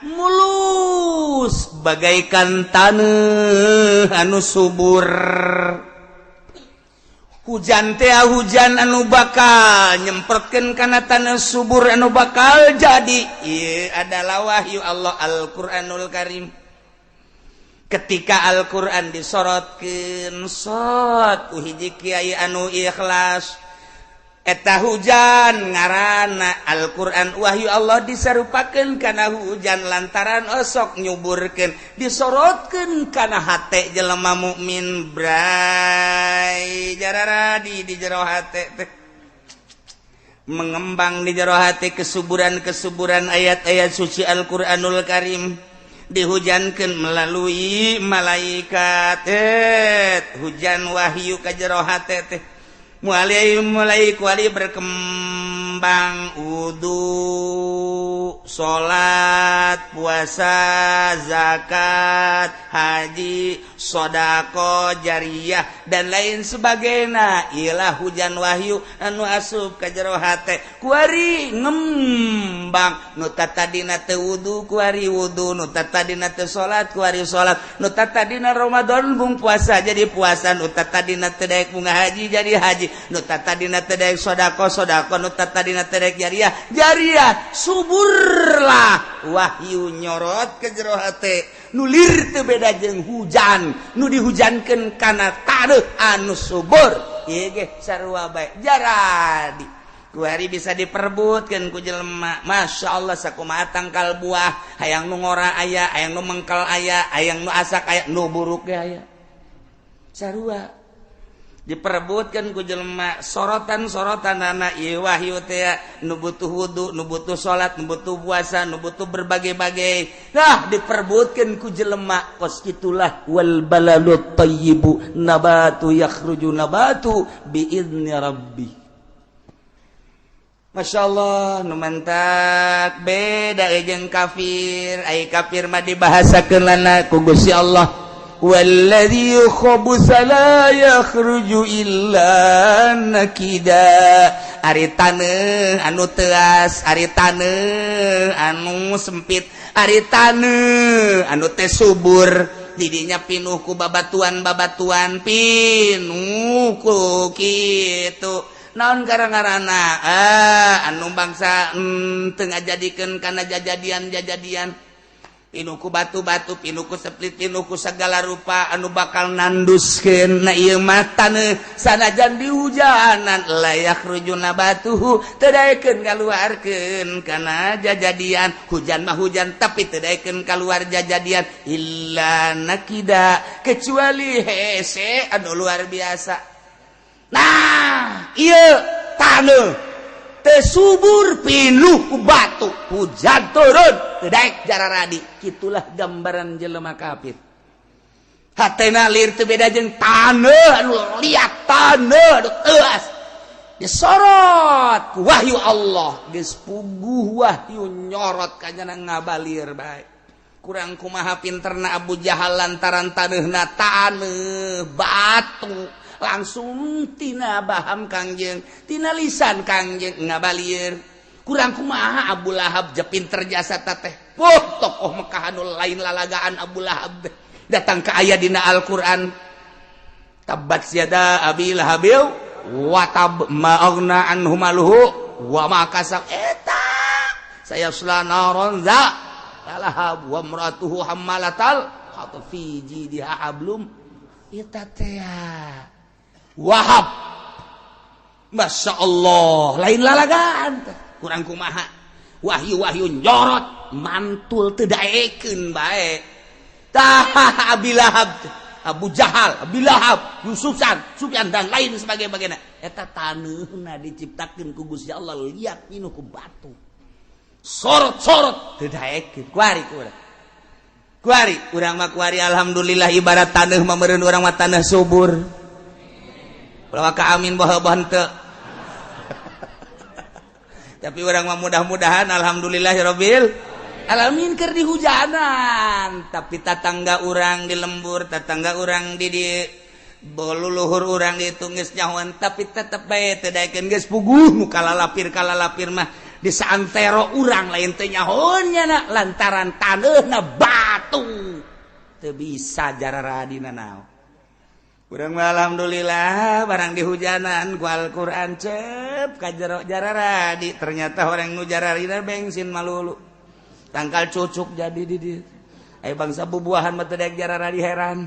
mulus bagaikan taneuh anu subur. Hujan teh hujan anu bakal nyemprotkeun kana taneuh subur anu bakal jadi. Ieu adalah wahyu Allah Al-Qur'anul Karim. Ketika Al-Qur'an disorotkeun sot ku hiji kiai anu ikhlas, eta hujan ngaranna Al-Qur'an wahyu Allah disarupakeun kana hujan lantaran osok nyuburkeun, disorotkeun kana hate jelema mukmin bray jararadi di jero hate teh mengembang di jero hate kesuburan-kesuburan ayat-ayat suci Al-Qur'anul Karim. Dihujankan melalui malaikat, hujan wahyu ka jero hate teh mulai kuali berkembang wudu, salat, puasa, zakat, haji, sodako, jariyah dan lain sebagainya. Ilah hujan wahyu anu asup ka jero hate kuari ngembang. Nu tadina teu wudu kuari wudu, nu tadina teu salat kuari salat, nu tadina Ramadan bung puasa jadi puasa, nu tadina teu daek bunga haji jadi haji, nu tadina teu daek sodako sodako, nu tadina teu daek jariah jariah. Suburlah wahyu nyorot ke jero hate nu lir teu beda jeung hujan nu dihujankeun kana taneuh anu subur. Ieu ge sarua bae jaradi kuari bisa diperebutkeun ku jelema. Masya Allah sakumaha tangkal buah, hayang nu ngora aya, hayang nu mengkel aya, hayang nu asak aya, nu buruk ge aya. Sarua diperebutkan ku jelema, sorotan-sorotan anak ieu wahyu teh nu butuh wudu, nu butuh salat, nu butuh puasa, nu butuh berbagai-bagai. Nah, diperebutkan ku jelema kos kitulah wal balalut thayyibu nabatu yakhruju nabatu bi idzni rabbi. Masya Allah, nu mantak beda jeung kafir. Ai kafir mah dibahasakeun lana ku Gusti Allah. Walladzi khabusa la yakhruju illa nakida. Ari taneuh anu teuas, ari taneuh anu sempit, ari taneuh anu teh subur, didinya pinuh ku babatuan-babatuan, pinuh ku kitu. Naon gara-garana anu bangsa teu ngajadikeun kana jajadian-jajadian. Pinuku batu-batu, pinuku seplit, pinuku segala rupa anu bakal nanduskeun na ieu mah taneuh sanajan di hujanan layak rujuna batuhu teu daekeun kaluarkeun kana jajadian. Hujan mah hujan tapi teu daekeun kaluar jajadian illa nakida kecuali hese anu luar biasa. Nah ieu taneuh teu subur pinuh ku batu, hujan turun teu daek jararadi. Kitulah gambaran jelema kafir. Hatena lir teu beda jeung taneuh anu liat, taneuh anu teuas disorot ku wahyu Allah, geus puguh wahyu nyorot kanyana ngabalir bae. Kurang kumaha pinterna Abu Jahal lantaran taneuhna taneuh batu langsung tina baham Kangjeng, tina lisan Kangjeng ngabalir. Kurang kumaha Abu Lahab je pinter jasa teteh. Wah, tokoh Mekah anu lain lalagaan Abu Lahab teh. Datang ke ayat dina Al-Qur'an. Tabbat yada Abi Lahabil wa tab ma aghna anhu maluhu wa ma kasab. Eta sayasla naron za lahab wa imratuhu hammalatal hatab fi jidiha hablum. Eta teh Wahab, Masya Allah, lain lalagaan. Kurang kumaha wahyu-wahyu nyorot mantul teu daekeun bae. Tah Abi Lahab, Abu Jahal, Abi Lahab, Yusufan, Sufyan dan lain sebagainya. Eta taneuhna diciptakeun ku Gusti Allah liat pinuh ku batu. Sorot-sorot teu daekeun. Kuari kurang. Kuari urang mah kuari alhamdulillah ibarat taneuh mah meureun urang mah taneuh subur. Ulah ka amin baha henteu. Tapi urang mah mudah-mudahan alhamdulillahirabbil alamin keur dihujanan. Tapi tatangga urang di lembur, tatangga urang di luluhur urang ditu geus nyahoan tapi tetep bae teu daekeun geus puguh nu kalalapir mah di saantero urang lain teu nyahoan nya lantaran taneuhna batu teu bisa jararadina naon. Urang mah alhamdulillah barang dihujanan ku Al-Qur'an cep ka jero jararadi. Ternyata orang nu jararina bensin malulu tangkal cucuk jadi di dieu. Aya bangsa bubuahan mah teu daek jararadi heran.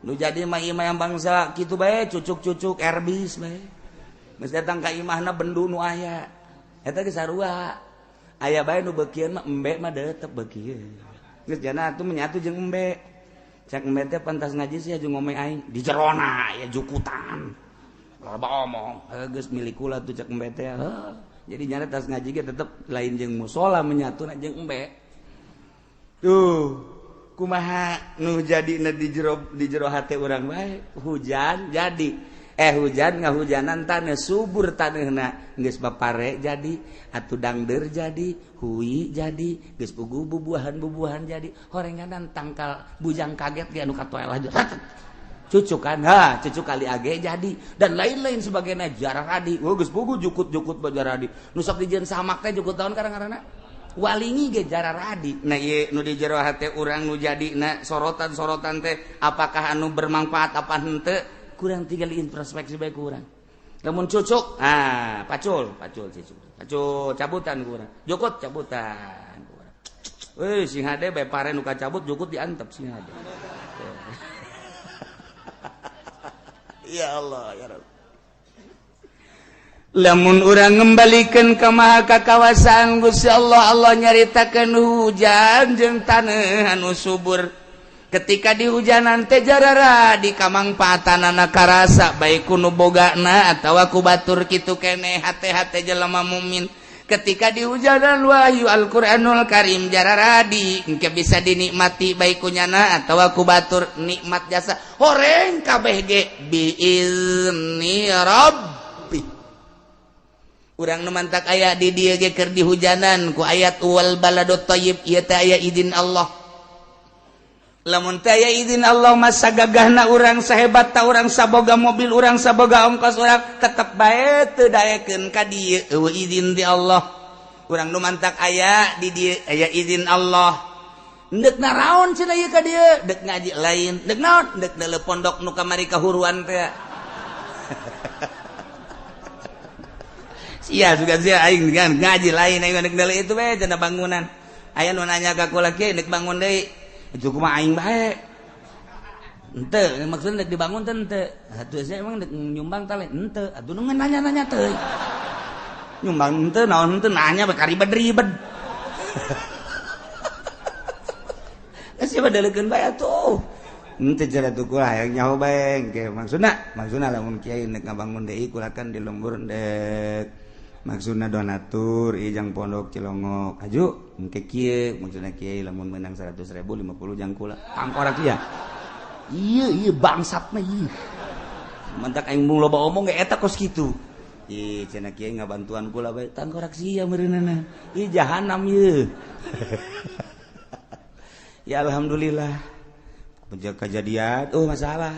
Nu jadi mah imah yang bangsa kitu bae cucuk-cucuk erbis bae. Geus datang ka imahna bendu nu aya. Eta geus sarua. Aya bae nu beukieun mah embe mah tetep beukieun. Geus jana atuh menyatu jeung embe. Cek embe teh pantas ngaji sih jeung ngomong aing di jerona aya jukutan. Loba omong, geus milik kula tuh cek embe teh. Jadi nyana tas ngaji ge tetep lain jeung musola menyatuna jeung embe. Tuh, kumaha nu jadi di jero hate urang bae, hujan jadi. Hujan ngahujanan taneuh subur taneuhna geus bapare jadi, atuh dangdeur jadi, hui jadi, geus puguh bubuahan-bubuahan jadi, horenganan tangkal bujang kaget ge anu katoel aja. Cucuk kan, ha, cucuk kali age jadi dan lain-lain sebagainya jararadi. Oh geus puguh jukut-jukut bajaradi. Nu sok dijieun samak teh jukut tahun karang-karana. Walingi ge jararadi. Nah ieu nu di jero hate urang nu jadina sorotan-sorotan teh apakah anu bermanfaat apa henteu? Kurang tinggal introspeksi bae kurang. Lamun cucuk, ah pacul, pacul cucuk. Pacul cabutan kurang. Jukut cabutan kurang. Euy sing hade bae pare nu kacabut jukut diantep sing hade. Ya Allah ya Rabb. Lamun urang ngembalikan ke maha kakawasaan Gusti Allah, Allah nyaritakeun hujan jeung taneuh anu subur. Ketika di hujanan teh jarara di kamangpaatanana karasa baik ku nu bogana atawa ku batur kitu keneh hate-hate jelema mukmin. Ketika di hujanan wahyu Al-Qur'anul Karim jararadi engke bisa dinikmati baik ku nyana atawa ku batur nikmat jasa horeng kabeh ge biizni rabbi. Urang nu mantak aya di dieu ge keur dihujanan ku ayat wal baladut thayyib ieu teh aya izin Allah. Lamun teh aya izin Allah masa gagahna urang sahebat ta urang saboga mobil urang saboga ongkos urang tetep bae teu daekeun ka dieu eueuh izin ti Allah. Urang nu mantak aya di dieu aya izin Allah. Ndek naraon cenah ieu ka dieu? Dek ngaji lain, dek naon? Dek deuleu pondok nu kamari kahuruan teh. Sia juga sia aing ngaji lain aing dek deuleu itu bae cenah bangunan. Aya nu nanya ka kula kieu nek bangun deui. Itu kumaha aing bae. Henteu, maksudna nek dibangun teh henteu. Atuh saya emang nek nyumbang teh henteu. Atuh nu nanya-nanya teh. Nyumbang henteu naon henteu nanya bae karibet-ribet. Siapa daleukeun bae atuh. Henteu cara tuh kula hayang nyaho bae engke maksudna, maksudna lamun kiai nek ngabangun deui kula kan di lembur ndek. Maksudna donatur ijang pondok Cilongok aju engke kieu maksudna kiai lamun menang 100.000 50 jang kula tangkorak ieu. Ieu ieu bangsatna ieu. Mantak aing mung loba omong ge eta kos kitu. Ih cenah kiai ngabantuan kula bae tangkorak sia meureunana. Ih jahanam ieu. Ya alhamdulillah. Kejadian oh masalah.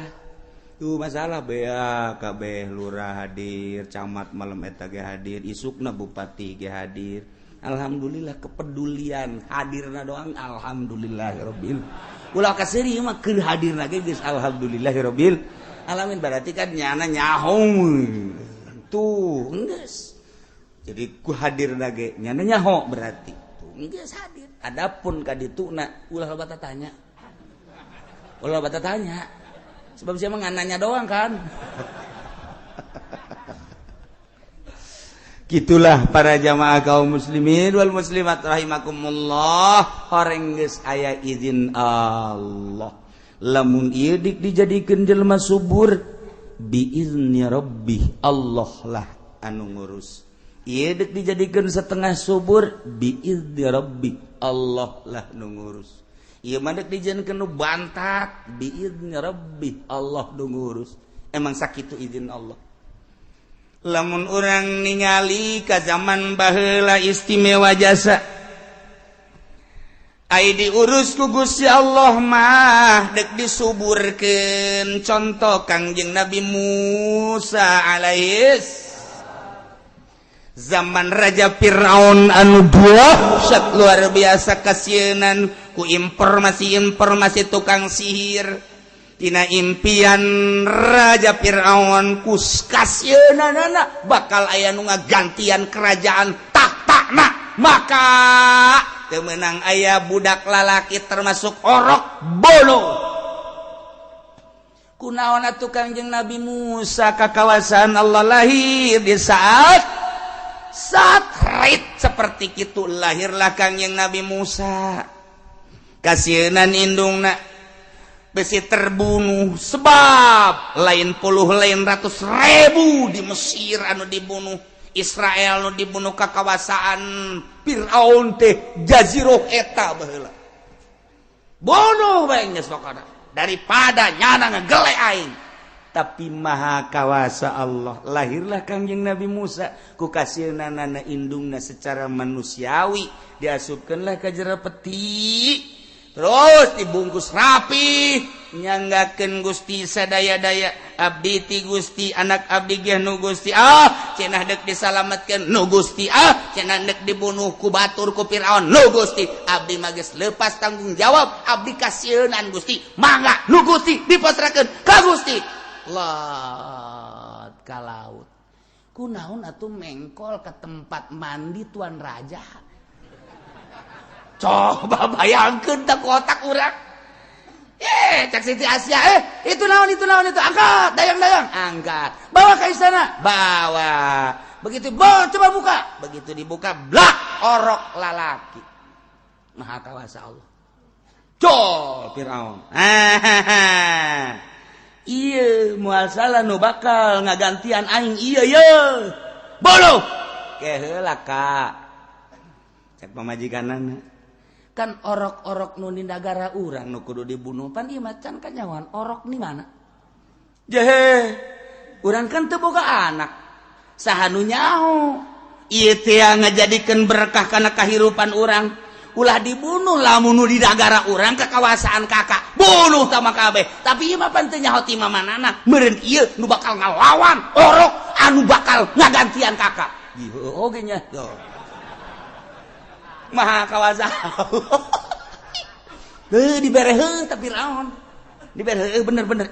Tuh masalah bea kabeh lurah hadir, camat malam eta ge hadir, isukna bupati ge hadir. Alhamdulillah kepedulian hadirna doang alhamdulillahirabbil. Ulah kaseuri mah keur hadirna ge geus alhamdulillahirabbil alamin berarti kan nyana nyaho. Tuh geus. Jadi ku hadirna ge nyana nyaho berarti. Tuh geus hadir. Adapun ka dituna ulah loba tanya. Ulah loba tanya. Sebab siapa nanya doang kan. Gitulah para jamaah kaum muslimin wal muslimat rahimakumullah. Horeng geus aya izin Allah. Lamun ieu dik dijadikeun jelema subur biizni rabbih, Allah lah anu ngurus. Ieu dik dijadikeun setengah subur biizni rabbih, Allah lah nu ngurus. Ieu mah dek dijieunkeun nu bantat biizni rabbih, Allah nu ngurus. Emang sakitu izin Allah. Lamun urang ningali ka zaman baheula istimewa jasa ai diurus ku Gusti Allah mah dek disuburkeun. Contoh Kangjeng Nabi Musa alaihis zaman Raja Fir'aun anu dahsyat luar biasa kasieunan ku informasi-informasi tukang sihir tina impian Raja Fir'aun ku kasieunanana bakal aya nu ngagantian kerajaan tahtana, maka teu meunang aya budak lalaki termasuk orok bolo. Kunaon atuh Kangjeng Nabi Musa ka kawasan Allah lahir di saat rit seperti itu lahirlah Kangjeng Nabi Musa. Kasieunan indungna besi terbunuh sebab lain puluh lain ratus ribu di Mesir anu dibunuh, Israel anu dibunuh ka kawasaan Fir'aun teh jazirah eta baheula. Bunuh bae geus pokona daripada nyana ngegele aing. Tapi maha kawasa Allah, lahirlah Kangjeng Nabi Musa ku kasieunanana indungna secara manusiawi diasupkeunlah ka jero peti terus dibungkus rapi nyanggakeun Gusti sadaya-daya abdi ti Gusti anak abdi ge nu Gusti ah cenah deuk disalametkeun nu Gusti ah cenah deuk dibunuh ku batur ku Firaun nu Gusti abdi mah geus lepas tanggung jawab abdi kasieunan Gusti mangga nu Gusti dipasrahkeun ka Gusti. Lot ka laut kunaon atuh mengkol ke tempat mandi tuan raja. Coba bayangkeun teh kotak urang. Cek Siti Asia, itu naon itu angkat, dayang-dayang, angkat. Bawa ke istana, bawa. Begitu bawa, coba buka. Begitu dibuka, blak, orok lalaki. Maha kawasa Allah. Jol Firaun. Iya, moal salah nu bakal ngagantian aing ieu ye. Bolo. Keheula ka. Cek pamajikanana. Kan orok-orok nu di nagara urang nu kudu dibunuh pan ieu macan kanyawan orok di mana? Jehe. Urang kan teu boga anak. Saha nu nyaho? Ieu teh ngajadikeun berkah kana kahirupan urang. Ulah dibunuh lamun nu di nagara urang ka kawasaan kakak. Bunuh tama kabeh. Tapi ieu mah pan teu nyaho ti mamanana. Meureun ieu nu bakal ngalawan orok anu bakal ngagantian kakak. Ieu oge nya. Maha kawasa. Heuh dibere heuh tapi Firaun. Dibere heuh bener-bener.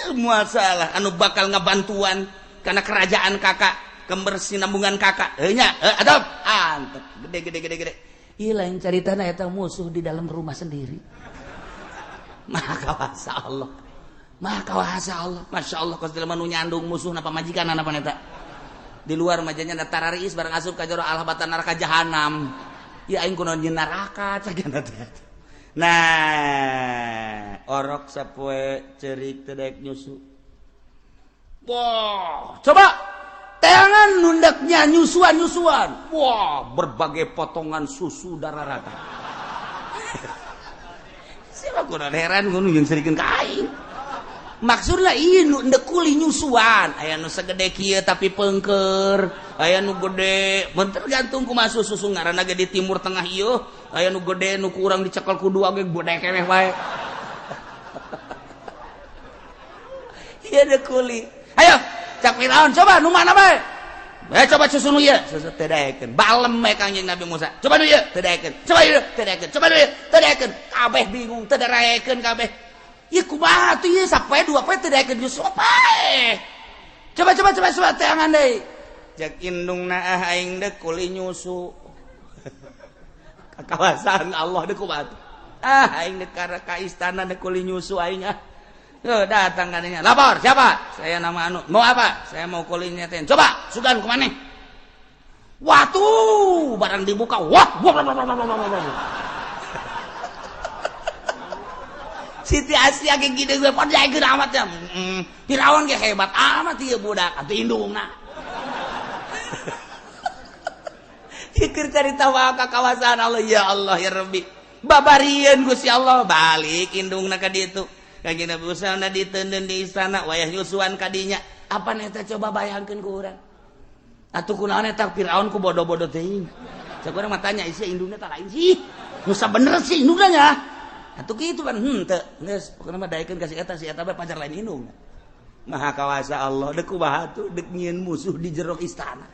Ieu moal salah anu bakal ngabantuan kana kerajaan kakak, kebersinambungan kakak. Heuh nya, heuh adab. Antep gede gede gede gede. Ieu lain caritana eta musuh di dalam rumah sendiri. Maha kawasa Allah. Maha kawasa Allah. Masya Allah kos jelema nu nyandung musuhna pamajikan apa eta. Di luar majanya da tararis barang asup ka jero alhabatan neraka jahanam. Ya aing kunaon nyeun neraka cagana teh. Nah, orok sapoe ceurik teu daek nyusu. Wah, coba teangan nundaknya nyusuan-nyusuan. Wah, berbagai potongan susu darah rata. Siapa kurang heran ngono jeung serikeun ka aing. Maksudna ieu nu endek kuli nyusuan, aya nu segede kieu tapi pengker, aya nu gede, mun tergantung kumaha susu ngaranna ge di Timur Tengah ieu, aya nu gede nu kurang dicekel ku dua ge gede keneh wae. Ieu dek kuli. Ayo, cak Firaun coba nu mana bae? Coba susu nu ieu, susu teu daekeun. Balem we Kangjeng Nabi Musa. Coba nu ieu, teu daekeun. Coba ieu, teu daekeun. Coba nu ieu, teu daekeun. Kabeh bingung, teu daekeun kabeh. Ieu kumaha atuh ieu sapoe dua poe teu daekeun nyusu pae. Coba coba coba coba teangan deui. Cek indungna ah aing deuk kuli nyusu. Ka kawasan Allah deuk kumaha atuh. Ah aing deuk ka istana deuk kuli nyusu aing ah. Tuh, datang katanya. Lapor, siapa? Saya nama anu. Mau apa? Saya mau kulinya ten. Coba, sugan kemana? Watu, barang dibuka. Wah, wah, wah, wah, wah, wah, wah. Siti Asia kayak gini gue pada jaga amat ya. Firaun kayak hebat amat ieu budak. Atuh indungna. Pikir carita wae ka kawasan Allah ya Allah ya Rabbi. Babarieun Gusti Allah balik indungna ka ditu. Kanjeng Nabi Musa diteundeun di istana wayah nyusuan kadinya. Apa eta coba bayangkeun ku urang. Atuh kunaon eta Firaun ku bodoh-bodoh teuing. Cek urang mah tanya isi indungna tah lain sih. Nu sabener sih indungna nya. Atuh kitu kan henteu. Geus pokona mah daekeun ka si eta bae pacar lain indungna. Maha kawasa Allah deuk kumaha tuh deuk nyieun musuh di jero istana.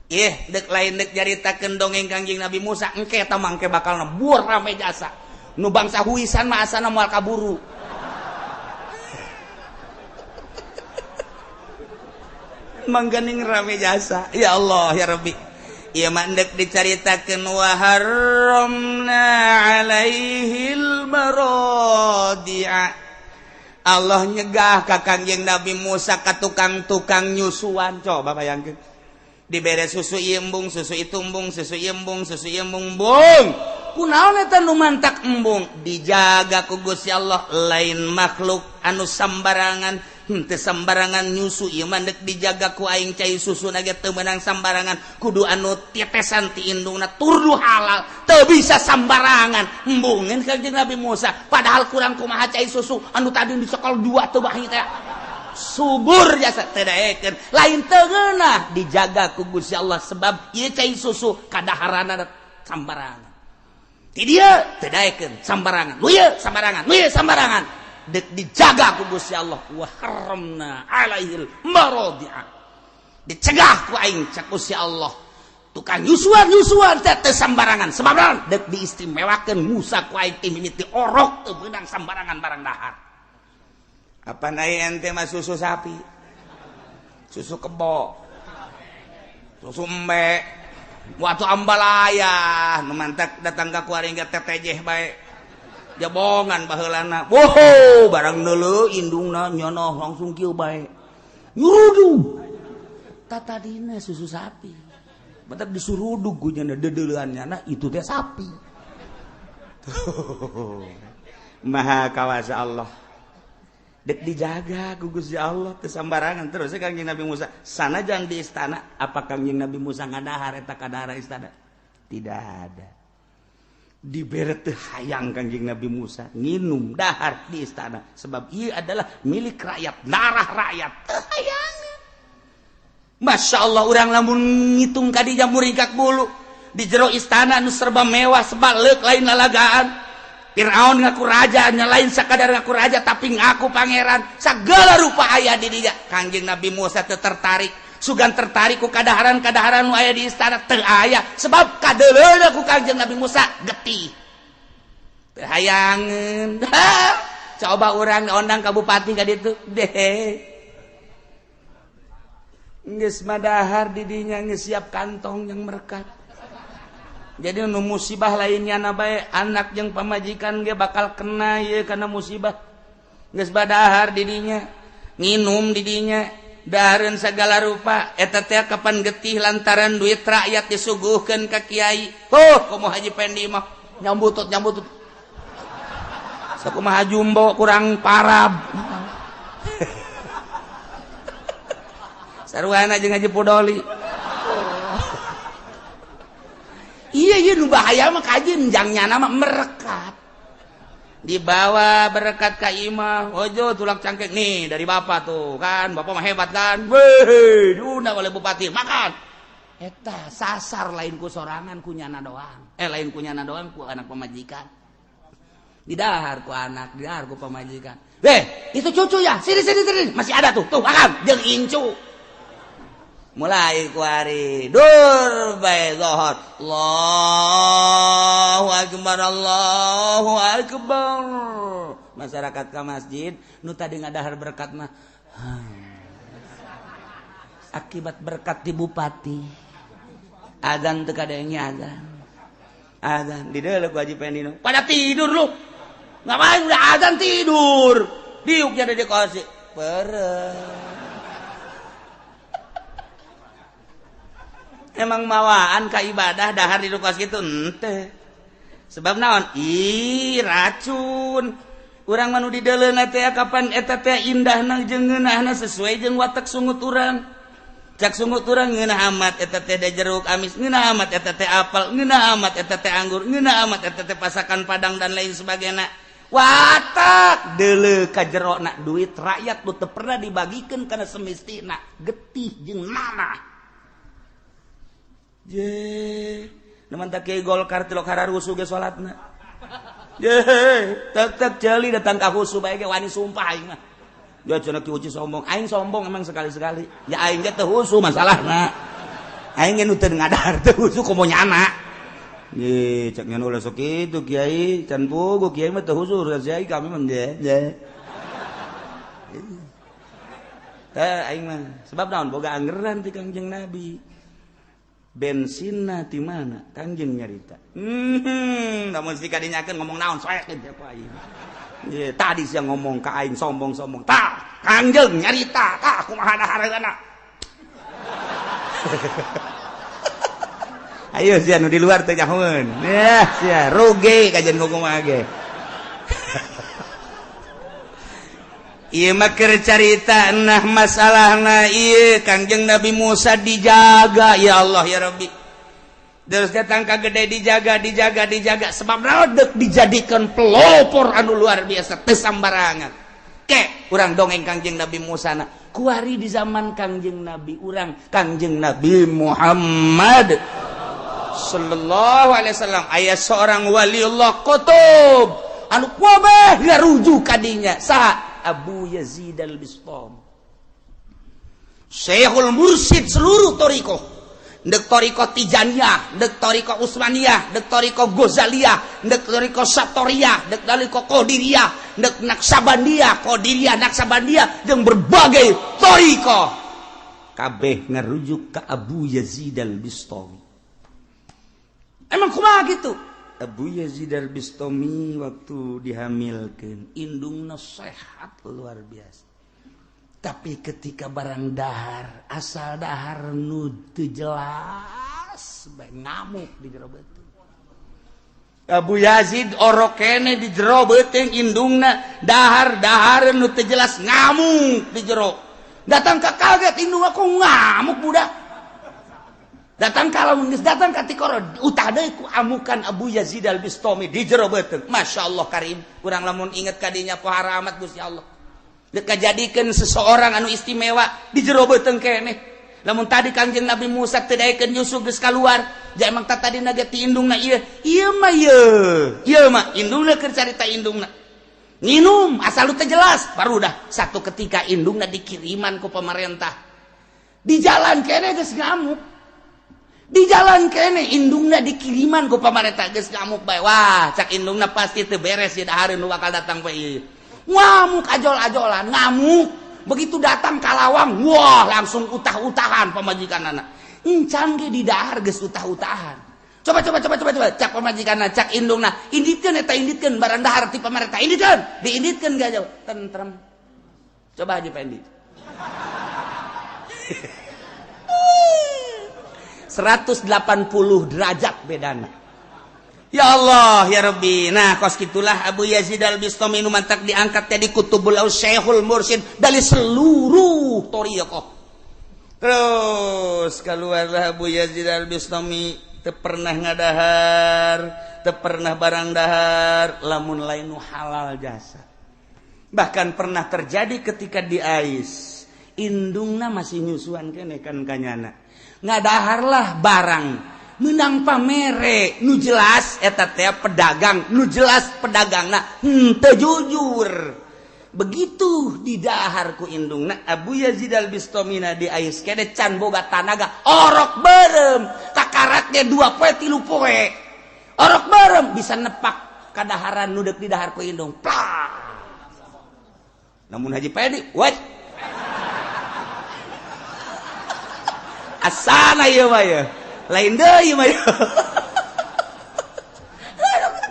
Ih, deuk lain deuk nyaritakeun dongeng Kangjeng Nabi Musa engke eta mangke bakal nebur rame jasa. Nu bangsa huisan mah asana moal kaburu. Mangganing rame jasa ya Allah ya Rabbi. Ieu mah endek dicaritakeun wa harramna alaihil maradi'a. Allah nyegah ka Kangjeng Nabi Musa ka tukang-tukang nyusuan. Coba bayangkeun dibere susu ieu embung, susu itu embung, susu ieu embung, susu ieu embung, embung. Kunaon eta nu mantak embung? Dijaga ku Gusti Allah lain makhluk anu sambarangan. Henteu sambarangan nyusu ieu mah deuk dijaga ku aing cai susu na ge teu meunang sambarangan kudu anu tetesan ti indungna turdu halal teu bisa sambarangan embungeun Kangjeng Nabi Musa padahal kurang kumaha cai susu anu tadi dicekel dua teu bahi teh subur jasa teu daekeun lain teu ngeunah dijaga ku Gusti Allah sebab ieu cai susu kadaharana sambarangan ti dieu teu daekeun sambarangan nu ieu sambarangan nu ieu sambarangan dek dijaga ku Gusti Allah wa haramna alaihil maradi'a dicegah ku aing cak Gusti Allah tukang nyusuan-nyusuan teh teu sambarangan sebab naon dek diistimewakeun Musa ku aing ti mimiti orok teu meunang sambarangan barang dahar. Apa aya ente mah susu sapi, susu kebo, susu embe, waktu ambalaya nu mantak datang ka kuari ge tetejeh bae jabongan baheulana. Wow, barang neuleuh indungna nyonoh langsung kieu bae. Nyurudug. Tatadina susu sapi. Batak disurudug ku nya deudeuleun nyana itu teh sapi. Maha kawasa Allah. Dek dijaga ku Gusti Allah teu sambarangan terus Kangjeng Nabi Musa sanajan di istana apa Kangjeng Nabi Musa ngadahar eta kadahara istana? Tidak ada. Dibere teu hayang Kangjeng Nabi Musa nginum dahar di istana sebab ieu adalah milik rakyat, darah rakyat. Teu hayang. Masya Allah urang lamun ngitung ka dinya muringkak bulu di jero istana nu serba mewah sebaleuk lain lalagaan. Firaun ngaku raja, nya lain sakadar ngaku raja tapi ngaku pangeran. Segala rupa aya di dinya. Kangjeng Nabi Musa teu tertarik. Sugan tertarik ku kadaharan-kadaharan nu aya di istana teu aya sebab kadeuleuna ku Kangjeng Nabi Musa getih. Teu hayangeun. Coba urang ondang ka bupati ka ditu deh. Geus madahar di dinya geus siap kantong yang merekat. Jadi nu musibah lainnya na bae anak jeung pamajikan ge bakal kena ieu kana musibah. Geus badahar didinya, nginum didinya, dahareun segala rupa eta teh kapan getih lantaran duit rakyat disuguhkeun ka kiai. Huh, komo Haji Pendi mah nyambutut-nyambutut. Sakumaha jumbo kurang parab. Sarwana jeung Haji Pudoli. Iya iya nu bahaya mah kajeun jang nyana mah merekat. Dibawa berkat ka imah, ojo tulak cangkek nih dari bapak tuh kan, bapak mah hebat kan. Weh, diundang oleh bupati, makan. Eta sasar lain ku sorangan ku nyana doang. Lain ku nyana doang ku anak pamajikan. Didahar ku anak, didahar ku pamajikan. Weh, itu cucu ya, sini sini sini, masih ada tuh, tuh makan jeung incu. Mulai kuari dur bae zuhur. Allahu akbar, Allahu akbar. Masyarakat ka masjid nu tadi ngadahar berkat mah akibat berkat di bupati. Azan teu kadenge azan. Azan di deuleu ku Haji Pendino. Pada tidur lu. Ngapain udah azan tidur. Diuknya ada di kursi. Pereh. Emang mawaan ka ibadah dahar di kos kitu henteu. Sebab naon? Ih, racun. Urang mah nu dideuleuna teh kapan eta teh indahna jeung ngeunahna sesuai jeung watak sungut urang. Cak sungut urang ngeunah amat eta teh jeruk amis, ngeunah amat eta teh apel, ngeunah amat eta teh anggur, ngeunah amat eta teh pasakan padang dan lain sebagainya. Watak deuleu ka jerona duit rakyat nu teu pernah dibagikeun kana semestina, getih jeung nanah. Je, neman tak kiai Golkar tilok hararusuh ge salatna. Je, tek-tek jeli datang ka husu bae ge wani sumpah aing mah. Ya cenah ki uci sombong, aing sombong emang sekali-sekali. Ya aing ge teu husu masalahna. Aing ge nu teu ngadahar teu husu komo nyana. Ye, cek nyan ulah sok kitu kiai, can puguh kiai mah teu husu kiai kami mah je. Je. Teh aing mah sebab naon boga anggeran ti Kangjeng Nabi. Bensinna ti mana? Kangjeng nyarita. Namun si kadinyakeun ngomong naon soekeun ku aing. Ye, tadi sia ngomong ka aing sombong-sombong. Tah, Kangjeng nyarita, tah kumaha dahareunana. Ayo sia nu di luar teh nyahoeun. Yah, sia rugi kajian kumaha ge. Ieu mah keur carita nah masalahna ieu Kangjeng Nabi Musa dijaga ya Allah ya Rabbi. Terus datang ka gede dijaga dijaga dijaga sebab naon deuk dijadikeun pelopor anu luar biasa teu sambarangan. Ke urang dongeng Kangjeng Nabi Musa na kuari di zaman Kangjeng Nabi urang Kangjeng Nabi Muhammad sallallahu alaihi wasallam aya seorang waliullah qutub anu kabeh ngarujuk ka dinya saha Abu Yazid Al-Bistami Syekhul Mursyid seluruh thariqah ndek thariqah Tijaniyah, ndek thariqah Utsmaniyah, ndek thariqah Ghazaliyah, ndek thariqah Satoriyah, ndek thariqah Qadiriyah, ndek Naqsabandiyah, Qadiriyah, Naqsabandiyah jeung berbagai thariqah kabeh ngarujuk ka Abu Yazid Al-Bistami. Emang kumaha gitu? Abu Yazid Al-Bistami waktu dihamilkan indungna sehat luar biasa. Tapi ketika barang dahar, asal dahar nu teu jelas bae ngamuk di jero beuteung. Abu Yazid orok kene di jero beuteung indungna dahar-dahar nu teu jelas ngamuk di jero. Datang ka kaget indung aku ngamuk budak. Datang kalau geus datang ka tikoro utah deui ku amukan Abu Yazid Al-Bistami di jero beuteung. Masya Allah karim, urang lamun inget ka dinya pohara amat Gusti Allah. Deuk kajadikeun seseorang anu istimewa di jero beuteung keneh. Lamun tadi Kangjeng Nabi Musa teu daekeun Yusuf geus kaluar, ja emang tadi ge ti indungna ieu. Ieu mah ieu. Ieu mah indungna keur carita indungna. Nginum asal lu teu jelas, baru dah satu ketika indungna dikiriman ku pemerintah. Di jalan keneh geus ngamuk. Di jalan kene indungna dikiriman ku pamarentah geus ngamuk bae. Wah, cak indungna pasti teu beres ieu dahareun nu bakal datang bae ieu. Ngamuk ajol-ajolan, ngamuk. Begitu datang ka lawang, wah langsung utah-utahan pamajikanana. Encan ge di dahar geus utah-utahan. Coba, coba, coba, coba, coba. Cak pamajikanna, cak indungna, inditkeun eta, inditkeun barang dahar ti pamarentah, inditkeun. Diinditkeun gak jauh, tentrem. Coba aja, Pendi. 180 derajat bedana. Ya Allah ya Rabbi. Nah, kos gitulah Abu Yazid Al Bistami nu mantak diangkat jadi kutubul au syekhul mursyid dari seluruh thariqah. Terus keluarlah Abu Yazid Al Bistami, teu pernah ngadahar, teu pernah barang dahar lamun lain nu halal jasa. Bahkan pernah terjadi ketika di Ais, indungna masih nyusuan kene kan kanyana, ngadaharlah barang menang pamere nu jelas eta teh pedagang, nu jelas pedagangna henteu jujur. Begitu didahar ku indungna, Abu Yazid Al Bistomina di ais kene can boga tanaga, orok berem kakaratnya 2 poe, 3 poe, orok berem bisa nepak kadaharan nu deuk didahar ku indung. Plak. Namun Haji Pedi what asana ieu mah ya lain deui mah,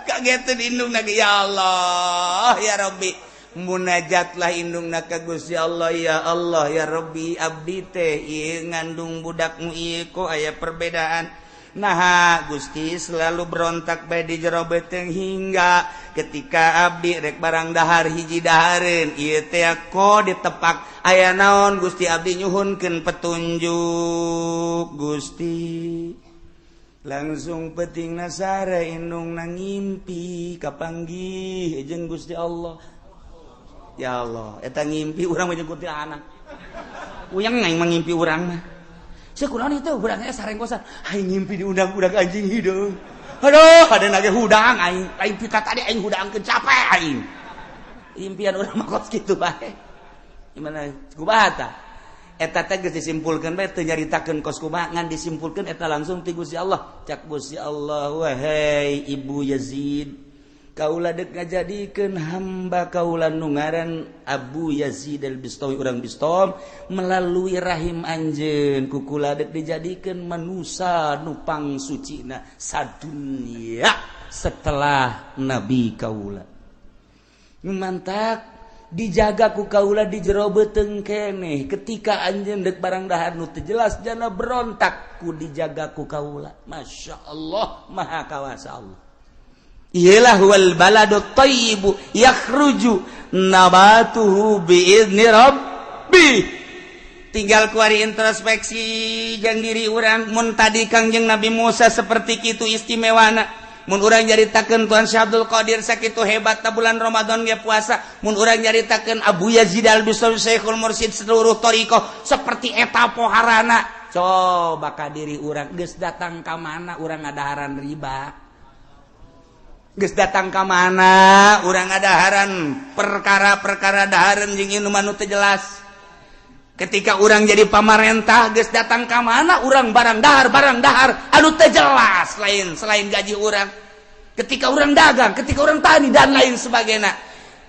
kagetan indung. Ya Allah ya Rabbi, munajatlah indungna ka Gusti Allah, "Ya Allah ya Rabbi, abdi teh ieu ngandung budakmu ieu kok aya perbedaan? Nah, Gusti, selalu berontak bae di jero beuteung hingga ketika abdi rek barang dahar hiji dahareun ieu teh kok ditepak aya naon? Gusti, abdi nyuhunkeun petunjuk, Gusti." Langsung peting nasara indung nang ngimpi kapanggih jeung Gusti Allah. Ya Allah, eta ngimpi urang mah jeung anak uyang aing mah ngimpi urang mah. Sia kunaon itu urang sarenggosan aing ngimpi diundang-undang anjing hideung. Aduh, ada nage hudang aing, aing pita tadi aing hudangkeun, capek aing. Impian urang mah kos kitu bae. Gimana kumaha tah eta teh? Geus disimpulkeun bae, teu nyaritakeun kos kumaha, ngan disimpulkeun eta langsung ti Gusti Allah. Cak Gusti Allah, "Wahai Ibu Yazid, kaula dek ngajadikeun hamba kaula nu ngaran Abu Yazid al-Bistami urang Bistom melalui rahim anjeun ku kula dek dijadikeun manusa nu pangsucina sadunya setelah nabi kaula. Mantak dijaga ku kaula di jero beuteung keneh. Ketika anjeun dek barang dahar nu teu jelas jana berontak, ku dijaga ku kaula." Masya Allah, maha kawasa Allah. Iyalah wal baladu thayyibu yakhruju nabatuhu biizni rabbi. Tinggal kuari introspeksi jang diri urang. Mun tadi Kangjeng Nabi Musa seperti kitu istimewana, mun urang nyaritakeun Tuan Syekh Abdul Qadir sakitu hebat bulan Ramadan ge puasa, mun urang nyaritakeun Abu Yazid Al-Bistami Syekhul Mursyid seluruh thariqah seperti eta poharana, coba ka diri urang, geus datang ka mana urang ngadaharan riba? Geus datang ka mana urang ngadaharan perkara-perkara dahareun jeung inuman nu teu jelas? Ketika urang jadi pamarentah, geus datang ka mana urang barang dahar, barang dahar anu teu jelas lain selain gaji urang? Ketika urang dagang, ketika urang tani, dan lain sebagainya,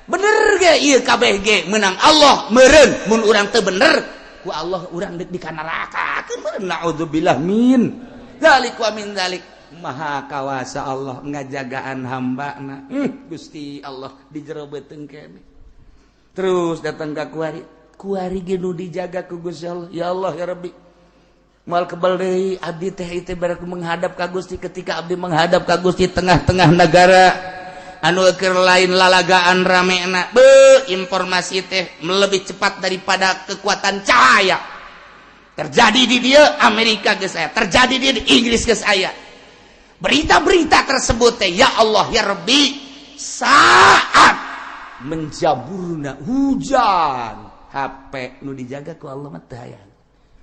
bener ge ieu kabeh ge menang Allah meureun. Mun urang teu bener ku Allah urang deuk di neraka meureun. Naudzubillah min dzalik wa min dzalik. Maha kawasa Allah ngajagaan hamba na. Gusti Allah di jero beuteung kene. Terus datang ka kuari, kuari ge nu dijaga ku Gusti Allah. Ya Allah ya Rabbi, moal kebal deui abdi teh itu baraku menghadap ka Gusti. Ketika abdi menghadap ka Gusti tengah-tengah negara anu keur lain lalagaan ramena be, informasi teh lebih cepat daripada kekuatan cahaya. Terjadi di dia Amerika geus aya, terjadi di Inggris geus aya berita-berita tersebut teh. Ya Allah ya Rabbi, saat menjaburna hujan, HP nu dijaga ku Allah mah teu hayang.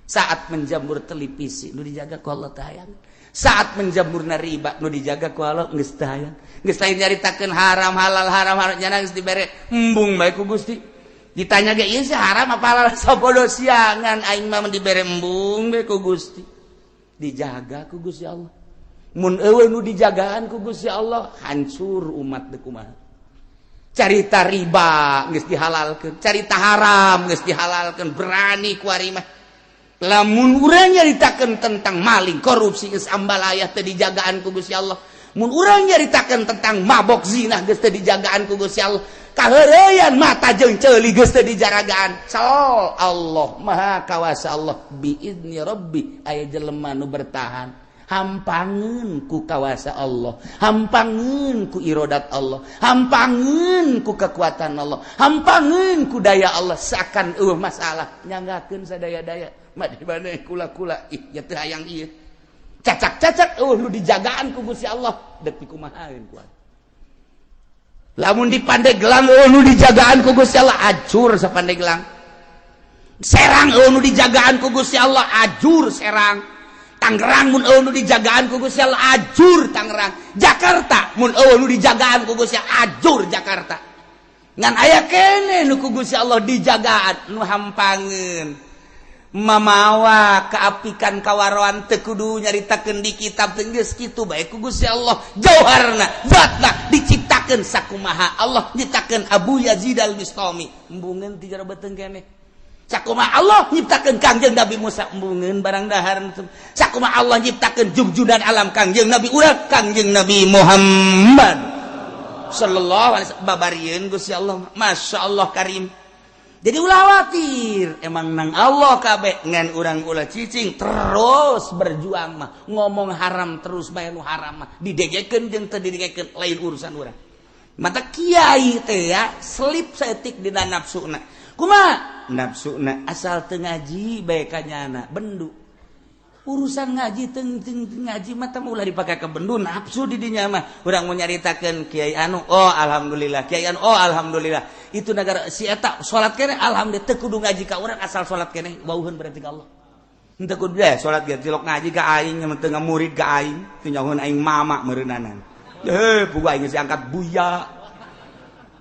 Saat menjamur televisi, nu dijaga ku Allah teu hayang. Saat menjamurna riba, nu dijaga ku Allah geus teu hayang. Geus lain nyaritakeun haram halal, haram haram, nyana geus dibere embung bae ku Gusti. Ditanya ge, ieu sih haram apa halal? Sabodo siangan aing mah dibere embung bae ku Gusti, dijaga ku Gusti Allah. Mun eueuh nu dijagaan ku Gusti Allah, hancur umat deuk kumaha. Carita riba geus dihalalkeun, carita haram geus dihalalkeun, berani ku ari mah. Lamun urang nyaritakeun tentang maling, korupsi geus ambalayah teu dijagaan ku Gusti Allah. Mun urang nyaritakeun tentang mabok zina geus teu dijagaan ku Gusti Allah. Kaheureuyan mata jeung ceuli geus teu dijaragaan. Sal Allah Maha Kawasa Allah biizni Rabbi aya jelema nu bertahan. Hampangeun ku kawasa Allah, hampangeun ku irodat Allah, hampangeun ku kekuatan Allah, hampangeun ku daya Allah seakan eueuh masalah nyanggakeun sadaya-daya. Mah di mana kula-kula ih ya teu hayang ieu. Cacak-cacak eueuh nu dijagaan ku Gusti Allah deuk dikumahaeun kuat. Lamun di Pandeglang eueuh nu dijagaan ku Gusti Allah acur sapandeglang. Serang eueuh nu dijagaan ku Gusti Allah ajur Serang. Tangerang mun eueuh nu dijagaan ku Gusti Allah ajur Tangerang. Jakarta mun eueuh nu dijagaan ku Gusti Allah ajur Jakarta. Ngan aya keneh nu ku Gusti Allah dijagaan nu hampangeun. Mamawa keapikan kawaroan teu kudu nyaritakeun di kitab teu geus kitu bae ku Gusti Allah. Jauharna zatna diciptakeun sakumaha Allah nyiptakeun Abu Yazid Al-Bistami embungeun ti jero beuteung keneh. Sakumaha Allah nyiptakeun Kangjeng Nabi Musa embungeun barang dahar. Sakumaha Allah nyiptakeun jugjudan alam Kangjeng Nabi urang Kangjeng Nabi Muhammad sallallahu alaihi wasallam babarieun Gusti Allah Masya Allah Karim. Jadi ulah khawatir emang nang Allah kabeh ngan urang ulah cicing terus berjuang mah ngomong haram terus bae nu haram mah didegekeun jeung teu didegekeun lain urusan urang. Mata kiai teh ya selip saeutik dina nafsuna. Kumaha nafsuna asal teu ngaji bae ka nyana bendu. Urusan ngaji teu ngaji mah teh ulah dipake ka bendu nafsu di dinya mah. Urang mau nyaritakeun kiai anu oh alhamdulillah kiai anu oh alhamdulillah itu negara si eta salat keneh alhamdulillah teu kudu ngaji ka urang asal salat keneh wauheun berarti ka Allah. Henteu kudu deh salat ge tilok ngaji ka aing teu ngamurid ka aing teu nyahoeun aing mama meureunanan. Heuh puguh aing geus diangkat buya.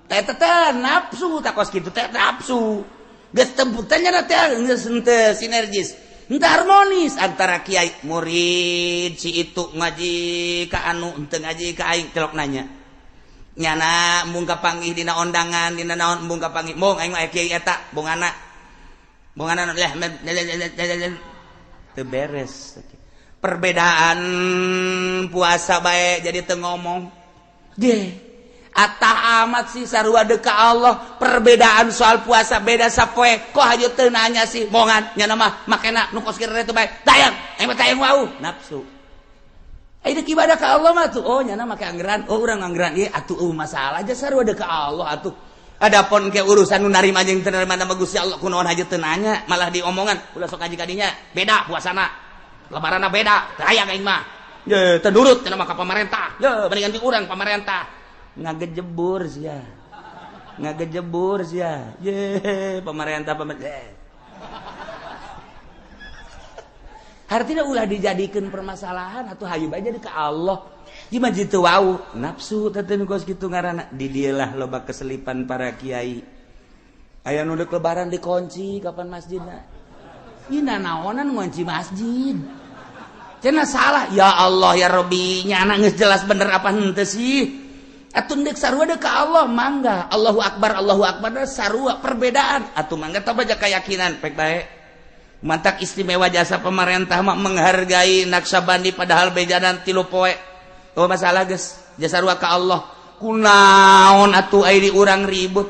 Teh teh nafsu takos kitu teh nafsu. Geus teu tanya teh geus henteu sinergis. Henteu harmonis antara kiai murid si itu ngaji ka anu henteu ngaji ka aing tilok nanya. Nyana embung kapanggih dina ondangan dina naon embung kapanggih mong aing mah kiai eta bongana. Bongana leh teu beres. Perbedaan puasa bae jadi teu ngomong. Deh atah amat sih sarua deka Allah perbedaan soal puasa beda sapoe kok hayu teu nanya sih mongan nyana mah makena nu kos kieu teh bae tayang aing mah tayang wau nafsu ai deuk ibadah ka Allah mah tuh oh nyana make anggeran oh urang anggeran ieu atuh eueuh masalah aja sarua deka Allah atuh adapun ke urusan nu narima jeung teu narima mah Gusti Allah kunaon hayu teu nanya malah diomongan ulah sok ngaji ka dinya beda puasana lebaranna beda teu aya aing mah ye teu nurut cenah mah ka pamarentah ye mendingan ti urang pamarentah ngagejebur sia ngagejebur sia ye pemerintah pemerintah artinya ulah dijadikan permasalahan atau hayu bae jadi ke Allah gimana jitu wau nafsu teh kos kitu ngaranna di dieulah loba keselipan para kiai aya nu deuk lebaran dikunci kapan masjidna ieu nanaonan ngunci masjid cenah salah ya Allah ya Rabbi nyana geus jelas bener apa henteu sih atuh deuk sarua deuk ka Allah mangga Allahu akbar sarua perbedaan atuh mangga tah baca keyakinan pek bae mantak istimewa jasa pemerintah mah menghargai Naksabandi padahal bejadan 3 poe oh masalah geus jasa sarua ka Allah kunaon atuh ai di urang ribut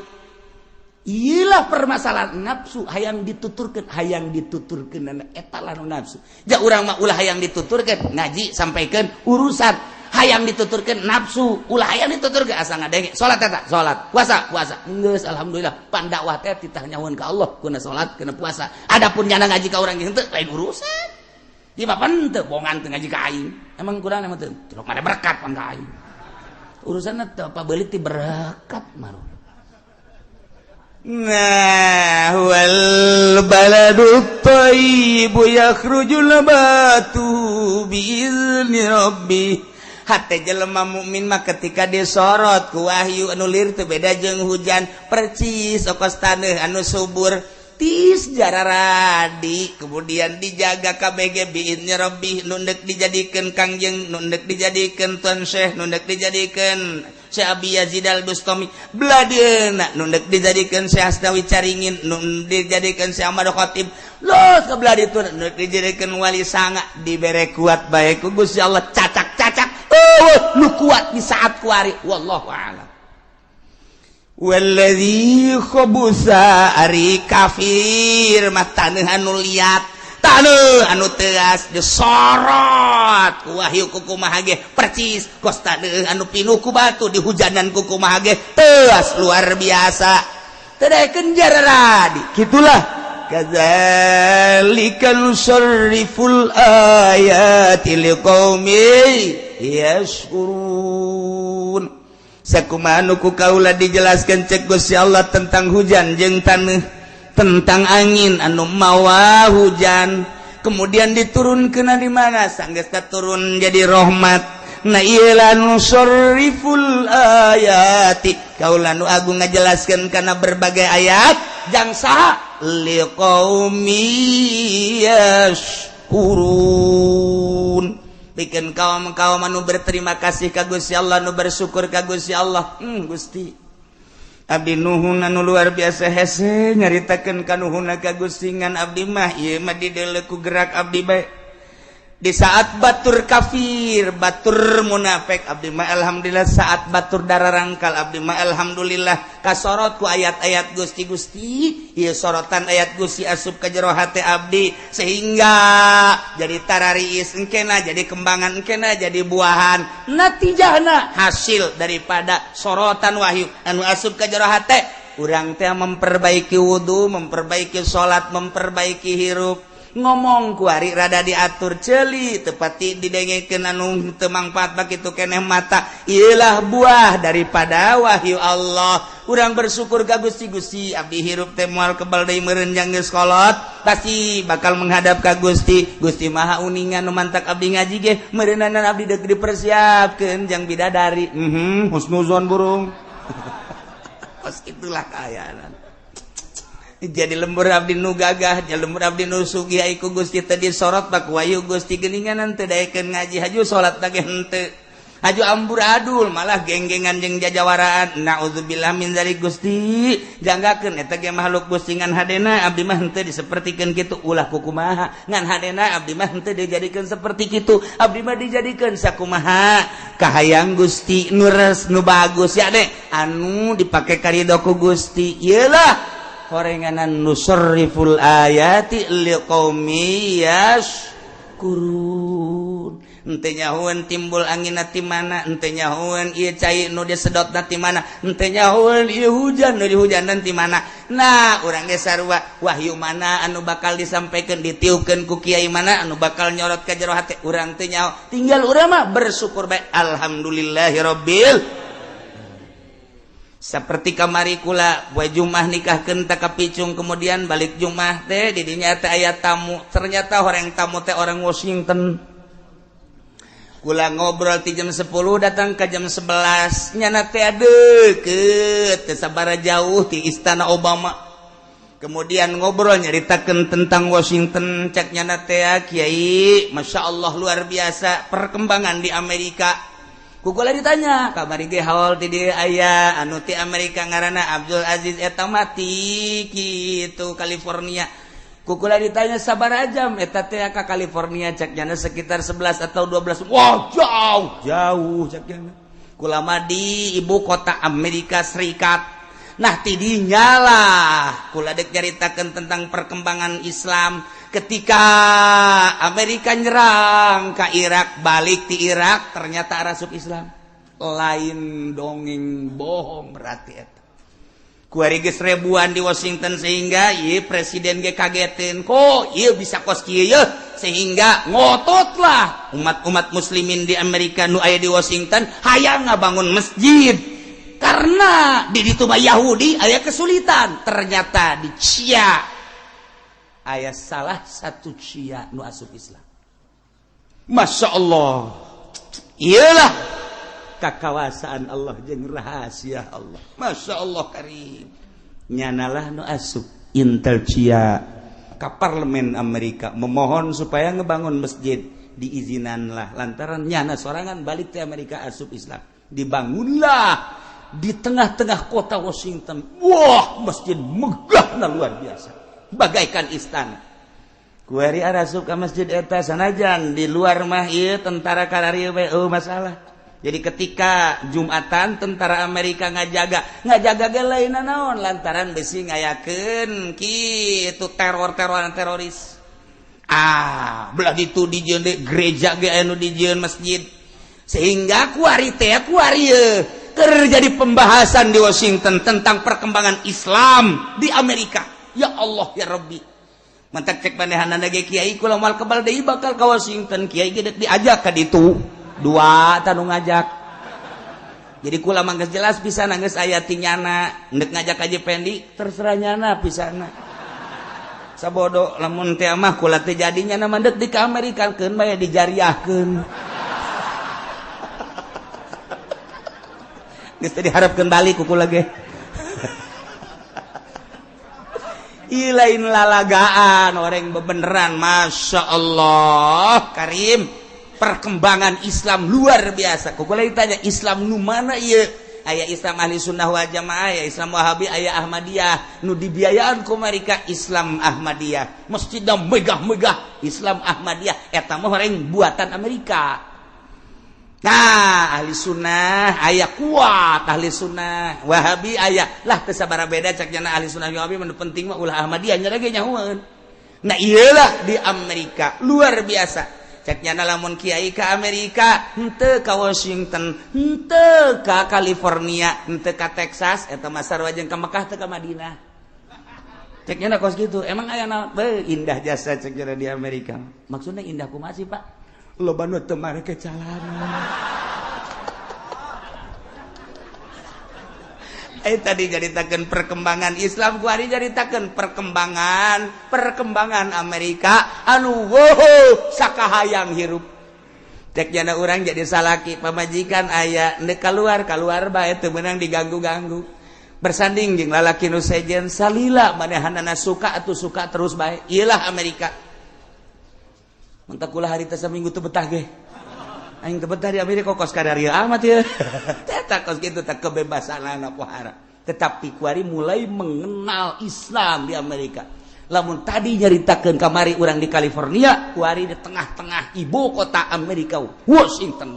iyalah permasalahan nafsu hayang dituturkeun eta lah nu nafsu ja urang mah ulah hayang dituturkeun ngaji sampaikeun urusan hayang dituturkeun nafsu ulah hayang dituturkeun asa ngadenge salat eta salat puasa puasa geus alhamdulillah pandakwah teh titah nyahoan ka Allah kuna salat kuna puasa adapun nyana ngaji ka urang henteu lain urusan ieu mah teu bongan teu ngaji ka aing emang kurang emang teu cilok mah berkat pan ka aing urusanna teu apa beulit ti berkat mah. Nah wal baladut thayyibu yakhruju nabatu biizni rabbih. Hate jelema mukmin mah ketika disorot ku wahyu anu lir teu beda jeung hujan percis okos taneuh anu subur tis jararadi kemudian dijaga KBG biizni rabbih nu deuk dijadikeun kangjeng nu deuk dijadikeun tuan syekh nu deuk dijadikeun Syekh Abi Yazid Al Bustami, belah dieuna nu deuk dijadikeun Syekh Asnawi Caringin, nu dijadikeun Syekh Ahmad Khatib, los ke belah ditu nu dijadikeun Wali Sanga. Dibere kuat bae ku Gusti Allah, cacak-cacak eueuh nu kuat di saat kuari, wallahu a'lam. Walladzi khabusa, ari kafir mah taneuh anu liat, taneuh anu teas, disorot ku wahyu kukumaha ge percis kos taneuh anu pinuh ku batu, dihujanan kukumaha ge teas luar biasa, teu daekeun jararadi. Gitulah, kadzalika nusarriful ayati liqaumin yashkurun. Sakumaha nu ku kaula dijelaskan cek Gusti Allah tentang hujan jeung taneuh, tentang angin anu mawa hujan, kemudian diturunkeun di mana, sanggeus turun jadi rahmat. Nah, ieu nusarriful ayati, kaula nu agung ngajelaskeun kana berbagai ayat jang saha, liqaumi yashkurun, bikin kaum kaum anu berterima kasih ka Gusti Allah, nu bersyukur ka Gusti Allah. Gusti, abdi nuhun anu luar biasa, hese nyaritakeun kanuhunna ka Gusti, ngan abdi mah ieu mah dideuleu ku gerak abdi bae. Di saat batur kafir, batur munafik, abdi mah alhamdulillah. Saat batur darah rangkal, abdi mah alhamdulillah kasorot ku ayat-ayat Gusti. Gusti, ieu sorotan ayat Gusti asup ka jero hate abdi sehingga jadi tarariis engkena, jadi kembangan engkena, jadi buahan, natijahna hasil daripada sorotan wahyu anu asup ka jero hate urang teh memperbaiki wudu, memperbaiki salat, memperbaiki hirup, ngomong kuari rada diatur, celi tepati didengekeun anu teu mangfaat bakitu keneh mata. Iyalah buah daripada wahyu Allah. Urang bersyukur ka Gusti. Gusti, abdi hirup teh moal kebal deui meureun, jang geus kolot pasti bakal menghadap ka Gusti. Gusti Maha uningan, nu mantak abdi ngaji ge meureunanan abdi deuk dipersiapkeun jang bidadari. Husnuzon burung. Pas itulah kaayaan jadi lembur abdi nu gagah, jadi lembur abdi nu sugih ku Gusti tadi sorot bak wahyu Gusti geuningan teu daekeun ngaji, haju salat ge henteu, haju amburadul, malah genggengan jeung jajawaraan. Naudzubillah min dzalik. Gusti, janggakeun eta ge makhluk Gusti, ngan hadena abdi mah henteu disapertikeun kitu, ulah kukumaha, ngan hadena abdi mah henteu dijadikeun seperti kitu. Abdi mah dijadikeun sakumaha kahayang Gusti, nu res, nu bagus ya deh, anu dipake karido ku Gusti. Ieu lah horenganan nusarriful ayati liqaumi yashkurun. Henteu nyahoeun timbul angin ti mana, henteu nyahoeun ieu cai nu disedot ti mana, henteu nyahoeun ieu hujan nu dihujanan ti mana. Nah, urang ge sarua, wahyu mana anu bakal disampaikan, ditiupkeun ku kiai mana anu bakal nyorot ka jero hate urang, teu nyaho. Tinggal urang mah bersyukur bae, alhamdulillahirabbil. Seperti kamari kula poe Jumat nikahkeun tak kapicung, kemudian balik Jumat teh di dinya teh aya tamu, ternyata orang tamu teh orang Washington. Kula ngobrol ti jam 10 datang ke jam 11, nyana teh deket, teu sabara jauh ti istana Obama. Kemudian ngobrol nyaritakeun tentang Washington, cek nyana teh, "Kiai, Masya Allah, luar biasa perkembangan di Amerika." Ku kula ditanya, kamari ge haul ti dieu aya anu ti Amerika ngaranna Abdul Aziz, eta mati kitu California. Ku kula ditanya, "Sabaraha jam eta teh ka California?" Cek nyana, "Sekitar 11 atau 12." "Wah, jauh jauh," cek nyana. Kula mah di ibu kota Amerika Serikat. Nah, tidinya lah kula dek nyaritakeun tentang perkembangan Islam ketika Amerika nyerang ke Irak, balik di Irak ternyata arasup Islam. Lain dongeng bohong berarti eta. Kuari geus ribuan di Washington sehingga ieu presiden ge kagetin, kok ieu bisa kos kieu ye, sehingga ngototlah umat-umat muslimin di Amerika nu aya di Washington hayang ngabangun masjid karena di ditu mah Yahudi aya kesulitan. Ternyata di Cia aya salah satu Cia nu asup Islam. Masya Allah, iyalah kakawasaan Allah jeung rahasia Allah. Masya Allah karim, nyanalah nu asup Intel Cia ke parlemen Amerika memohon supaya ngebangun masjid, diizinanlah lantaran nyana sorangan balik ke Amerika asup Islam. Dibangunlah di tengah-tengah kota Washington. Wah, masjid megahna luar biasa, bagaikan istana. Kuari arasup ka masjid eta sanajan di luar mah ieu tentara kararieu bae eueuh masalah. Jadi ketika Jumatan tentara Amerika ngajaga, ngajaga ge lain naon lantaran besi ngayakeun kitu teror-teroran teroris. Ah, belah ditu dijieun deui gereja ge anu dijieun masjid. Sehingga kuari teh kuari terjadi pembahasan di Washington tentang perkembangan Islam di Amerika. Ya Allah ya Rabbi. Mantak cek manehanana ge kiai kula moal kebal deui bakal ka Washington, kiai ge deuk diajak ka ditu. Dua tanu ngajak. Jadi kula mah geus jelas pisan geus aya ti nyana, ndek ngajak Haji Pendi terserah nyana pisana. Sabodo lamun teh mah kula teh jadinya mah deuk di ka Amerika keun bae dijariahkeun. Geus teh diharapkeun balik ku kula ge. Ih lain lalagaan orang bebeneran, Masya Allah Karim. Perkembangan Islam luar biasa. Ku kula ditanya Islam nu mana ieu? Aya Islam Ahli Sunnah wal Jamaah, aya Islam Wahabi, aya Ahmadiyah. Nu dibiayaan ku mereka Islam Ahmadiyah. Masjidna megah-megah Islam Ahmadiyah eta mah orang buatan Amerika. Nah, ahli sunnah aya kuat ahli sunnah, Wahabi aya lah teu sabaraha beda cak jana ahli sunnah Wahabi mah penting mah ulah Ahmadiyah nya ge nyahoeun. Nah, iyalah di Amerika luar biasa. Cek nyana lamun kiai ka Amerika, henteu ka Washington, henteu ka California, henteu ka Texas, eta mah sarua jeung ka Mekah teu ka Madinah. Cek nyana kos kitu, emang aya naon? Beuh, indah jasa cek nyana di Amerika. Maksudna indah kumaha sih, Pak? Loba nu teu mareke calana. Tadi nyaritakeun perkembangan Islam, kuari nyaritakeun perkembangan Amerika anu wow sakahayang hirup. Cek jana urang jadi salaki pamajikan aya ndek kaluar kaluar bae teu meunang diganggu-ganggu. Bersanding jeung lalaki nu sejen salila manehanana suka atuh suka terus bae. Ieulah Amerika. Mentak kula harita saminggu teu betah ge. Aing teu betah di Amerika kos kadarieu amat ya. Eta kos kitu teh kebebasan pohara. Tetapi kuari mulai mengenal Islam di Amerika. Lamun tadi nyaritakeun kamari urang di California, kuari di tengah-tengah ibu kota Amerika, Washington.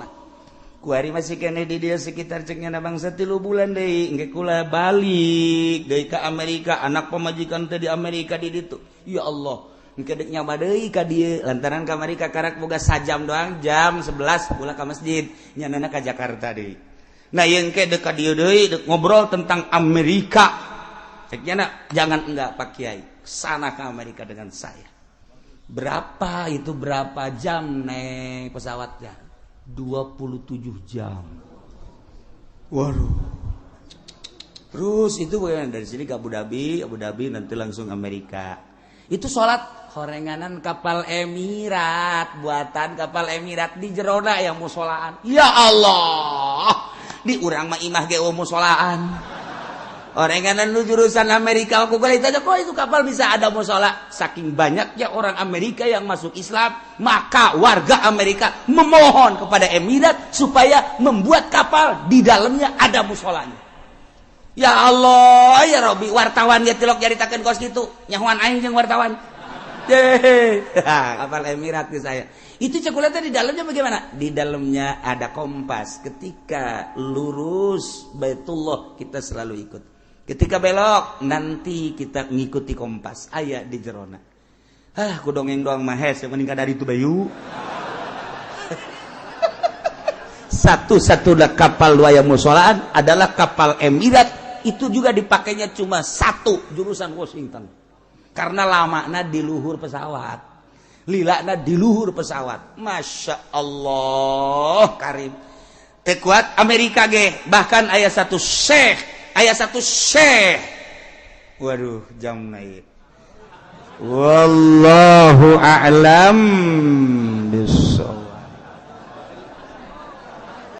Kuari masih keneh di dia sekitar cek nyana bangsa 3 bulan deui, engke kula balik deui ka Amerika, anak pamajikan teh di Amerika di ditu. Ya Allah. Engke deuk nyaba deui ka dieu lantaran kamari ka karak boga sajam doang jam 11 pula ka masjid nyanana ka Jakarta deui. Nah ieu engke deuk ka dieu deui deuk ngobrol tentang Amerika. Cek nyana jangan enggak Pak Kiai, sana ke Amerika dengan saya. Berapa itu berapa jam naik pesawatnya? 27 jam. Waduh. Terus itu bagaimana dari sini ke Abu Dhabi, Abu Dhabi nanti langsung Amerika. Itu sholat horenganan kapal Emirat, buatan kapal Emirat di jerona yang musolaan. Ya Allah, di urang mah imah ge musolaan. Horenganan lu jurusan Amerika, aku kali tanya kok itu kapal bisa ada musola? Saking banyaknya orang Amerika yang masuk Islam, maka warga Amerika memohon kepada Emirat supaya membuat kapal di dalamnya ada musolanya. Ya Allah, ya Robi, wartawan dia tilok nyaritakeun kos kitu. Nyahuan aing jeung wartawan. Kapal Emirat ke saya. Itu coklatnya di dalamnya bagaimana? Di dalamnya ada kompas. Ketika lurus Baitullah kita selalu ikut. Ketika belok nanti kita ngikuti kompas. Aya di jerona. Ah, ku dongeng doang mah hes, yang mending dari itu bayu. Satu-satunya kapal waya musolaan adalah kapal Emirat. Itu juga dipakainya cuma satu jurusan Washington. Karena lamana di luhur pesawat. Lilana di luhur pesawat. Masya Allah Karim. Teu kuat Amerika ge. Bahkan aya satu syekh, aya satu syekh. Waduh, jam naik. Wallahu a'lam.